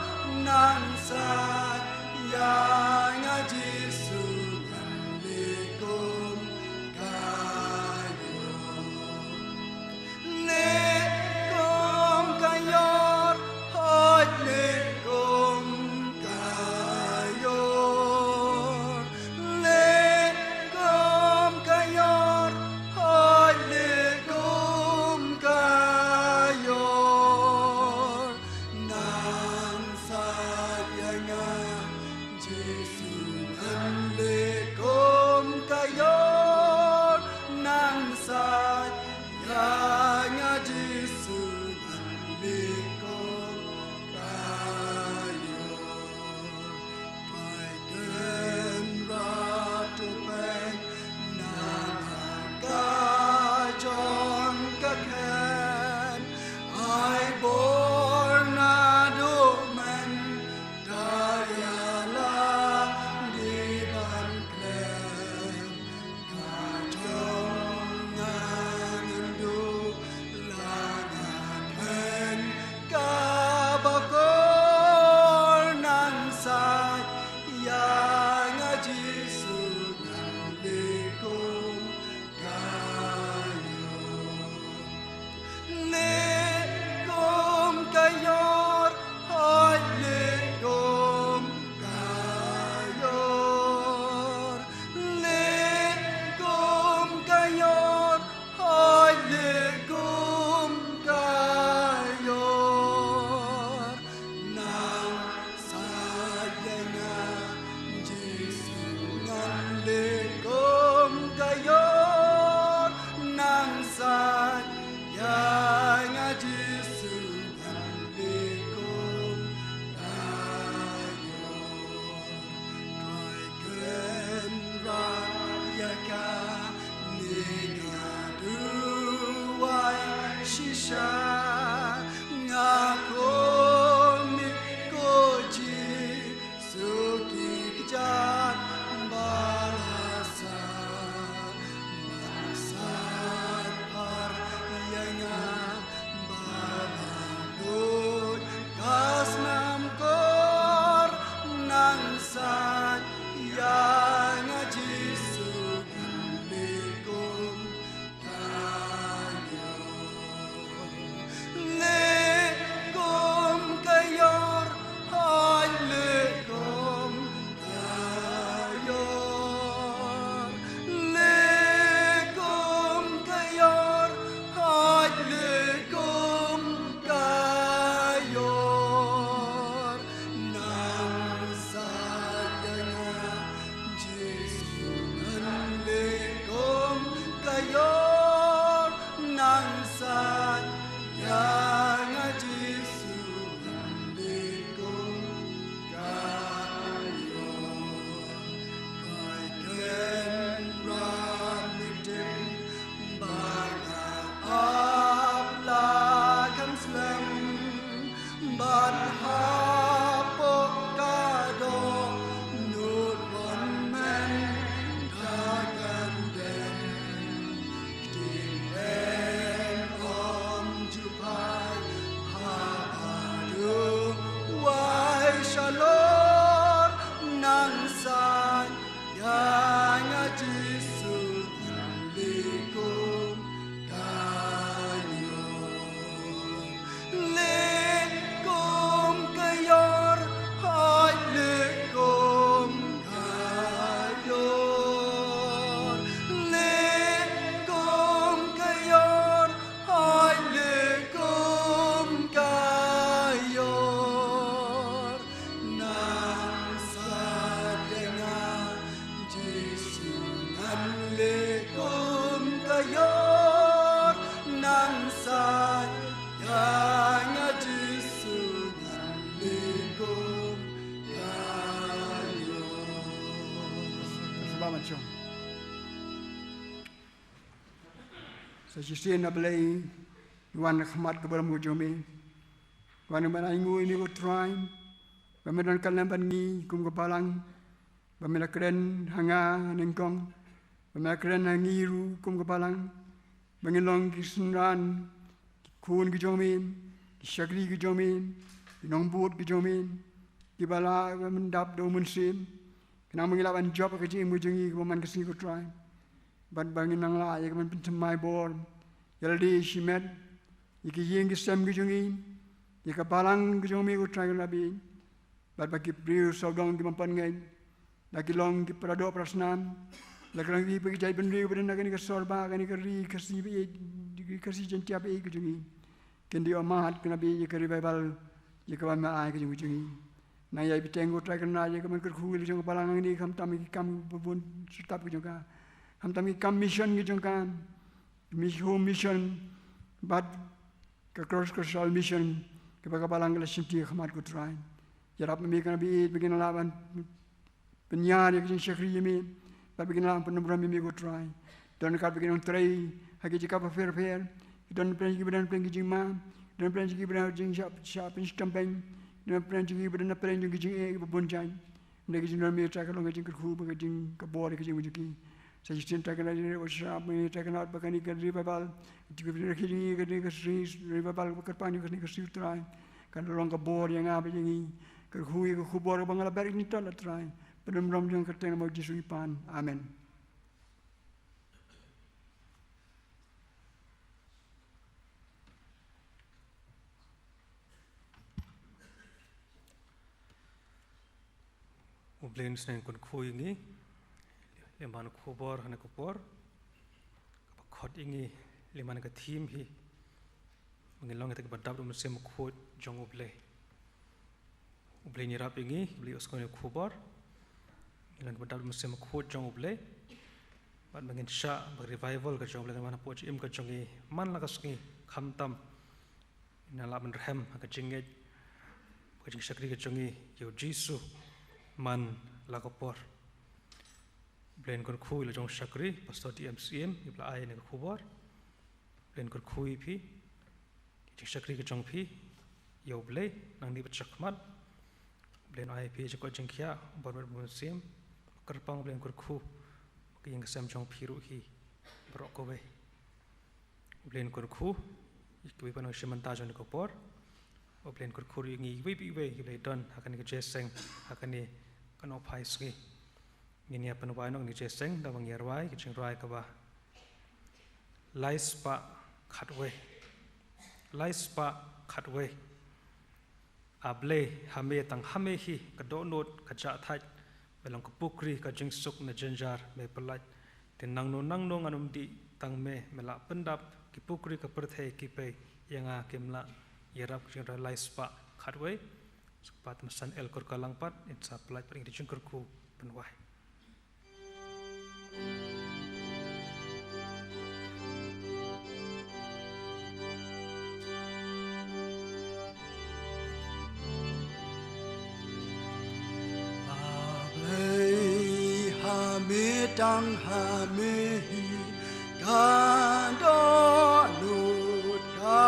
nang said ïa nga Jisu ngan leh kum ka ïor. Leh kum ka ïor, hooid leh kum ka ïor. Leh kum ka ïor, hooid leh kum ka ïor. Nang said ïa nga Jisu ngan leh kum ka ïor. Nang said ïa nga Jisu ngan leh kum ka ïor. Trai Kynrad, to peit na ka jong ka kheiñ. Ai bor naduh mynta ïa la dei ban kren. Ka jong nga ngan duh la nga kheiñ kaba kor. Nang said ïa nga Jisu ngan leh kum ka ïor. Leh kum ka ïor, hooid leh kum ka ïor. Leh kum ka ïor, hooid leh kum ka ïor. Nang said ïa nga Jisu ngan leh kum ka ïor. Nang said ïa nga Jisu ngan leh kum ka ïor. Trai Kynrad ïa kane nga duwai shisha. Nga khmih ko Jisu ki kjat ba la sah, ba la sah phar ïa nga ba la duh ka snam kor. Nang said ïa nga Jisu ngan leh kum ka ïor. Leh kum ka ïor, hooid leh kum ka ïor. Leh kum ka ïor, hooid leh kum ka ïor. Nang said ïa nga Jisu ngan leh kum ka ïor. Nang said ïa nga Jisu ngan leh kum ka ïor. Trai Kynrad, leh kum ba nga ap la kham slem bad hapoh ka dohnud wan men da kan dem. Ktien ong ju phai haba duwai shalor. Nang said ïa nga Jisu ngan leh kum ka ïor. Leh kum ka ïor, hooid leh kum ka ïor. Leh kum ka ïor, hooid leh kum ka ïor. Nang said ïa nga Jisu ngan leh kum ka ïor. Nang said ïa nga Jisu ngan leh kum ka ïor. Sa shisien na Blei. Ngi wan ha khmat ka burom ka jong me. Ngi wan ban ainguh ïa me ko Trai, ba me don ka lem bad ngi kum ka balang, ba me la kren ha nga ha nyngkong, ba me la kren ha ngi ruh kum ka balang, ba ngin long ki synran, ki khun ki jong me, ki shakri ki jong me, ki nongbud ki jong me, kiba lah ban pyndap da u Mynsiem, khnang ba ngin lah ban jop ïa ka jingim ka jong ngi kaba man ka sngi ko Trai. Bad ba ngin nang lah ïa ka ban pynthymmai bor ïa lade shimet, ïa ki ïing ki sem ki jong ngi, ïa ka balang ka jong me ko Trai, kane ka bynta. Bad ba ki briew sawdong ki bym pat ngeit, la ki long ki para doh para snam, la ki long kiba ki jaitbynriew ba don ha kane ka sor ba kane ka ri Khasi ba ïeit, Khasi Jaiñtia ba ïeit ka jong ngi, kin da ïohmad kane ka bynta ïa ka revival, ïa kaba me ai ka jong ka jong ngi. Nang ïai bteng ko Trai Kynrad ïa ka ban kyrkhu ïa la jong ka balang hangne, khamtam ïa ki kam ba bun syrtap ka jong ka, khamtam ïa ki kam mission ka jong ka, mis-, home mission, bad ka cross cultural mission, kaba ka balang ka la shimti ha khmat ko Trai. Ïarap ma me kane ka bynta ba kin lah ban pynïar ïa ka jingshakri ïa me, bad ba kin lah ban pynburom ïa me ko Trai. Don kat ba kin nang trei ha ki jaka bapher bapher, don pyrshah kiba don pyrshah ki jingma, don pyrshah kiba don jingshah, shah pynshitom pyrshah, don pyrshah kiba don pyrshah jong ki jingeh kiba bun jait. Hynrei ka jingdon me Trai ka long ka jingkyrkhu bad ka jing, ka bor ïa ka jingim jong ki. Sa shisien Trai Kynrad, ïa u shrap me Trai Kynrad ba kane ka revival, ka jingkyrkhu ïa kane ka series revival ba kyrpang ïa kane ka series Trai, kan long ka bor ïa nga bad ïa ngi. Kyrkhu ïa ka khubor ba nga la ber ïa ngi, to la Trai, pynburom jong ka kyrteng mo Jisu ngi pan. Amen. U Blei un sa kyrkhu ïa ngi lyngba ka khubor ha kane ka por, kaba khot ïa ngi lyngba ka theme hi, ba ngin long kita kiba dap da u Mynsiem Bakhuid jong U Blei. U Blei un ïarap ïa ngi, U Blei un sa kyrkhu ïa ngi, ba ngin long kiba dap da u Mynsiem Bakhuid jong U Blei, bad ba ngin shah ba ka revival ka jong U Blei kan wan hapoh jingim ka jong ngi man la ka sngi, khamtam ngin lah ban rhem ha ka jingngeit, ha ka jingshakri ka jong ngi ïa u Jisu man la ka por. U Blei un kyrkhu ïa la jong u shakri Pastor D M Syiem, iba la ai ïa kane ka khubor. U Blei un kyrkhu ïa phi, ïa ka jingshakri ka jong phi ïa U Blei nangne bad shakhmat. U Blei un ai ïa phi ïa ka jingkhiah, bor bad u Mynsiem. Kyrpang U Blei un kyrkhu ïa ka ïing ka sem jong phi ruh hi baroh kawei. U Blei un kyrkhu ïa kiwei pat na ka shim bynta jong kane ka por. U Blei un kyrkhu ïa ngi iwei pa iwei, iwei kiba la don ha kane ka jingïaseng ha kane ka nohphai sngi. Ngin ïa pynwai noh kane ka jingïaseng da kaba ngin ïa rwai ka jingrwai kaba lai spah khatwei. Lai spah khatwei. A Blei, ha me, tang ha me hi ka dohnud ka jah thait, me long ka pukri ka jingsuk ne jynjar me pyllait. Te nangno nangno ngan ym dih, tang me, me la pyndap, ki pukri ka pyrthei ki pei, ïa nga kim lah ïarap. Ka jingrwai lai spah khatwei. Sa ka pat Masan L Kurka Langpat in sa pyllait bad ngi da ka jingkyrkhu pynwai. A Blei, ha me, tang ha me hi ka dohnud ka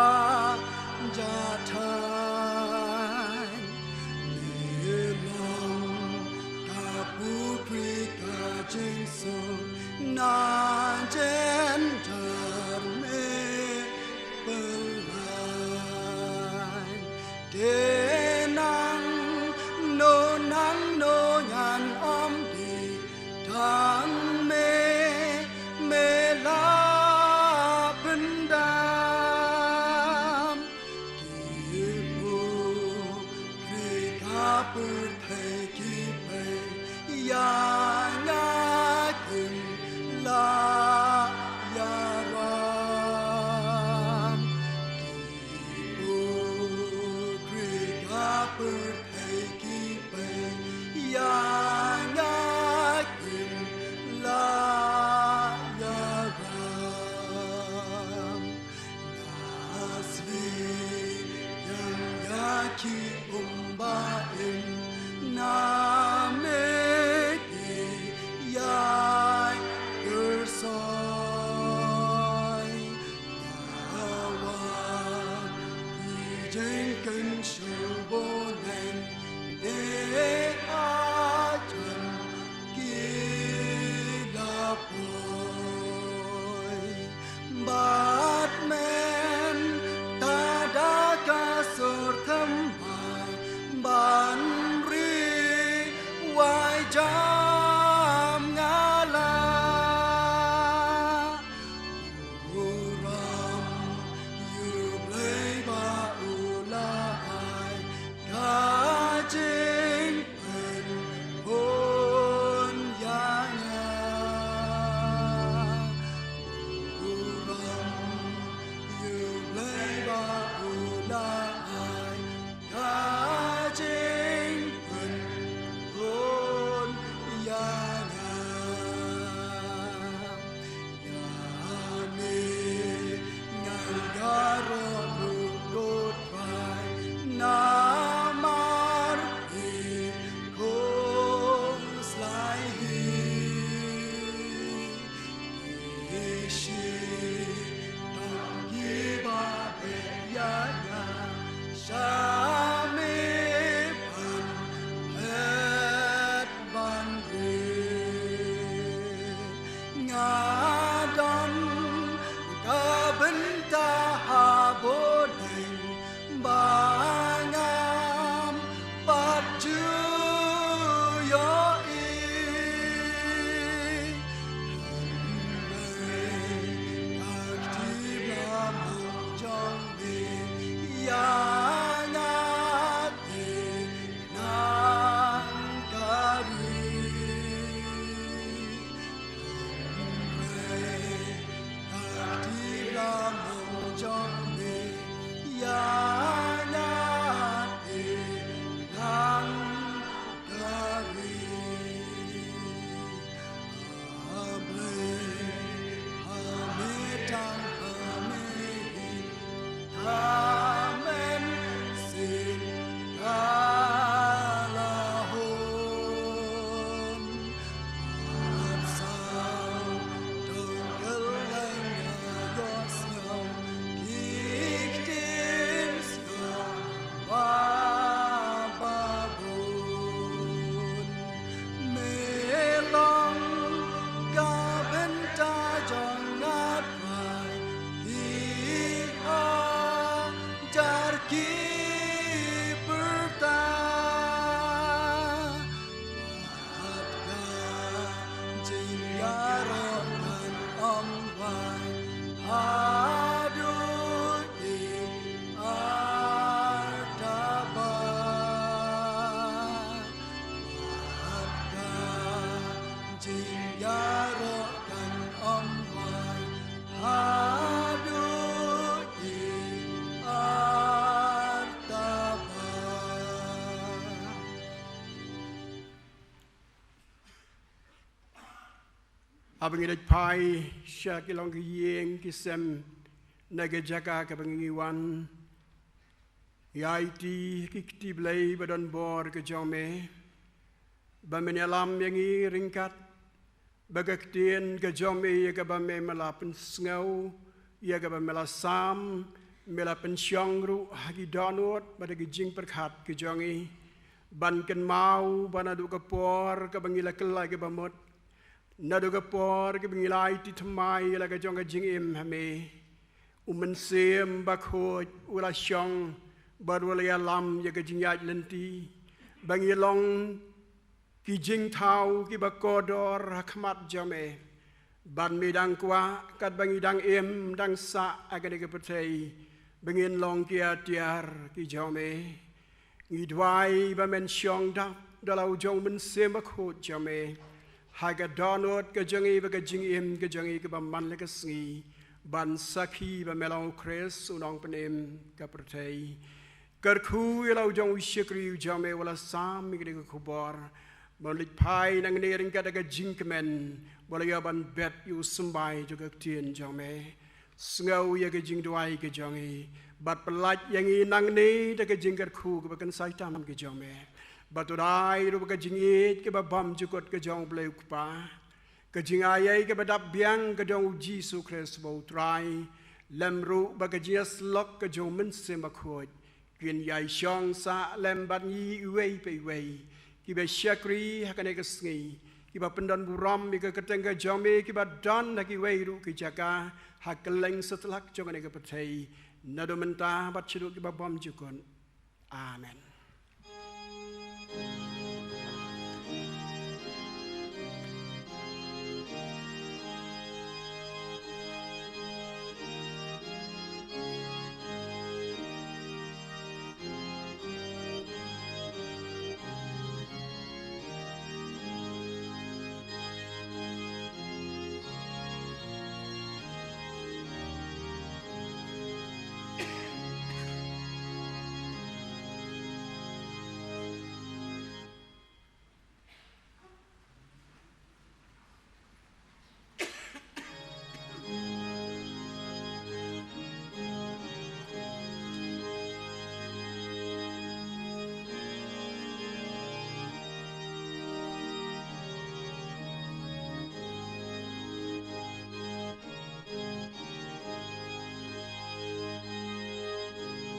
jah thait, me long ka pukri ka jingsuk ne jynjar me pyllait. Te nangno nangno ngan ym dih, tang me, me la pyndap. Ki pukri ka pyrthei ki pei, ïa nga kim lah ïarap. Ki pukri ka pyrthei ki pei, ïa nga kim lah ïarap. Nga sliang ïa ki um ba im, na me ki ïai kyrsoi. Nga wan Kan shu bun leng te ha jan ki la poi. Bad men ta da ka sur thymmai ban ri wai jam nga la. U ram ïa U Blei ba u la ai ka jingpynbun ïa nga. U ram ïa U Blei ba u la ai ka jingpynbun ïa nga. Ïa me ngan ïaroh lut lut Trai namar phi khuslai hi. Ki shitom kiba beh ïa nga sha me ban phet ban rit. Nga don ka bynta ha bneng ba ngam pat ju ïohi. Hynrei ka ktien lamang jong me ïa nga te nang ka ri. Hynrei ka ktien lamang jong me ïa nga te nang ka ri. Ha Blei, ha me tang, ha me hi, ha men sien ka la hun. Bad saw tang kylleng nga ïohsngew ki ktien sngewbha babun. Me long ka bynta jong nga Trai, ki hajar ki pyrta. Bad ka jingïaroh kan ym wai haduh ki artaba. Bad ka jingïaroh kan ym wai haduh ki artaba. Haba ngi leit phai sha ki long ki ïing ki sem na ka jaka kaba ngi wan, ïa iti ki kti Blei ba don bor ka jong me, ba men ïalam ïa ngi ryngkat bad ka ktien ka jong me, ïa kaba me la pynsngew, ïa kaba me la sam, me la pynshong ruh ha ki dohnud bad ha ki jingpyrkhat ki jong ngi. Ban kynmaw ba naduh ka por kaba ngi la kylla ïa kaba mut, naduh ka por kaba ngi la aiti thymmai ïa la ka jong ka jingim ha me, U Mynsiem Bakhuid u la shong bad u la ïalam ïa ka jingïaid lynti, ba ngi long ki jingthaw kiba kordor ha khmat jong me. Bad me dang kwah katba ngi dang im dang sah ha kane ka pyrthei, ba ngin long ki atiar ki jong me. Ngi duwai ba men shong dap da la u jong U Mynsiem Bakhuid jong me ha ka dohnud ka jong ngi bad ka jingim ka jong ngi kaba man la ka sngi, ban sakhi ba me long U Khrist, U Nongpynim ka pyrthei. Kyrkhu ïa la u jong u shakri u jong me uba la sam ïa kane ka khubor, ban leit phai nangne ryngkat da ka jingkmen, ba la ïoh ban bet ïa u symbai jong ka ktien jong me. Sngew ïa ka jingduwai ka jong ngi, bad pyllait ïa ngi nangne da ka jingkyrkhu kaba kynsai tam ka jong me. Bad to dei ruh ba ka jingïeit kaba bymjukut ka jong U Blei U Kpa, ka jingai ei kaba dap biang ka jong U Jisu Khrist uba U Trai, lem ruh bad ka jingïasyllok ka jong U Mynsiem Bakhuid, Kin ïai shong sah lem bad ngi iwei pa iwei kiba shakri ha kane ka sngi, kiba pyndon burom ïa ka kyrteng ka jong me, kiba don ha kiwei ruh ki jaka ha kylleng satlak jong kane ka pyrthei, naduh mynta bad shaduh kiba bymjukut. Amen.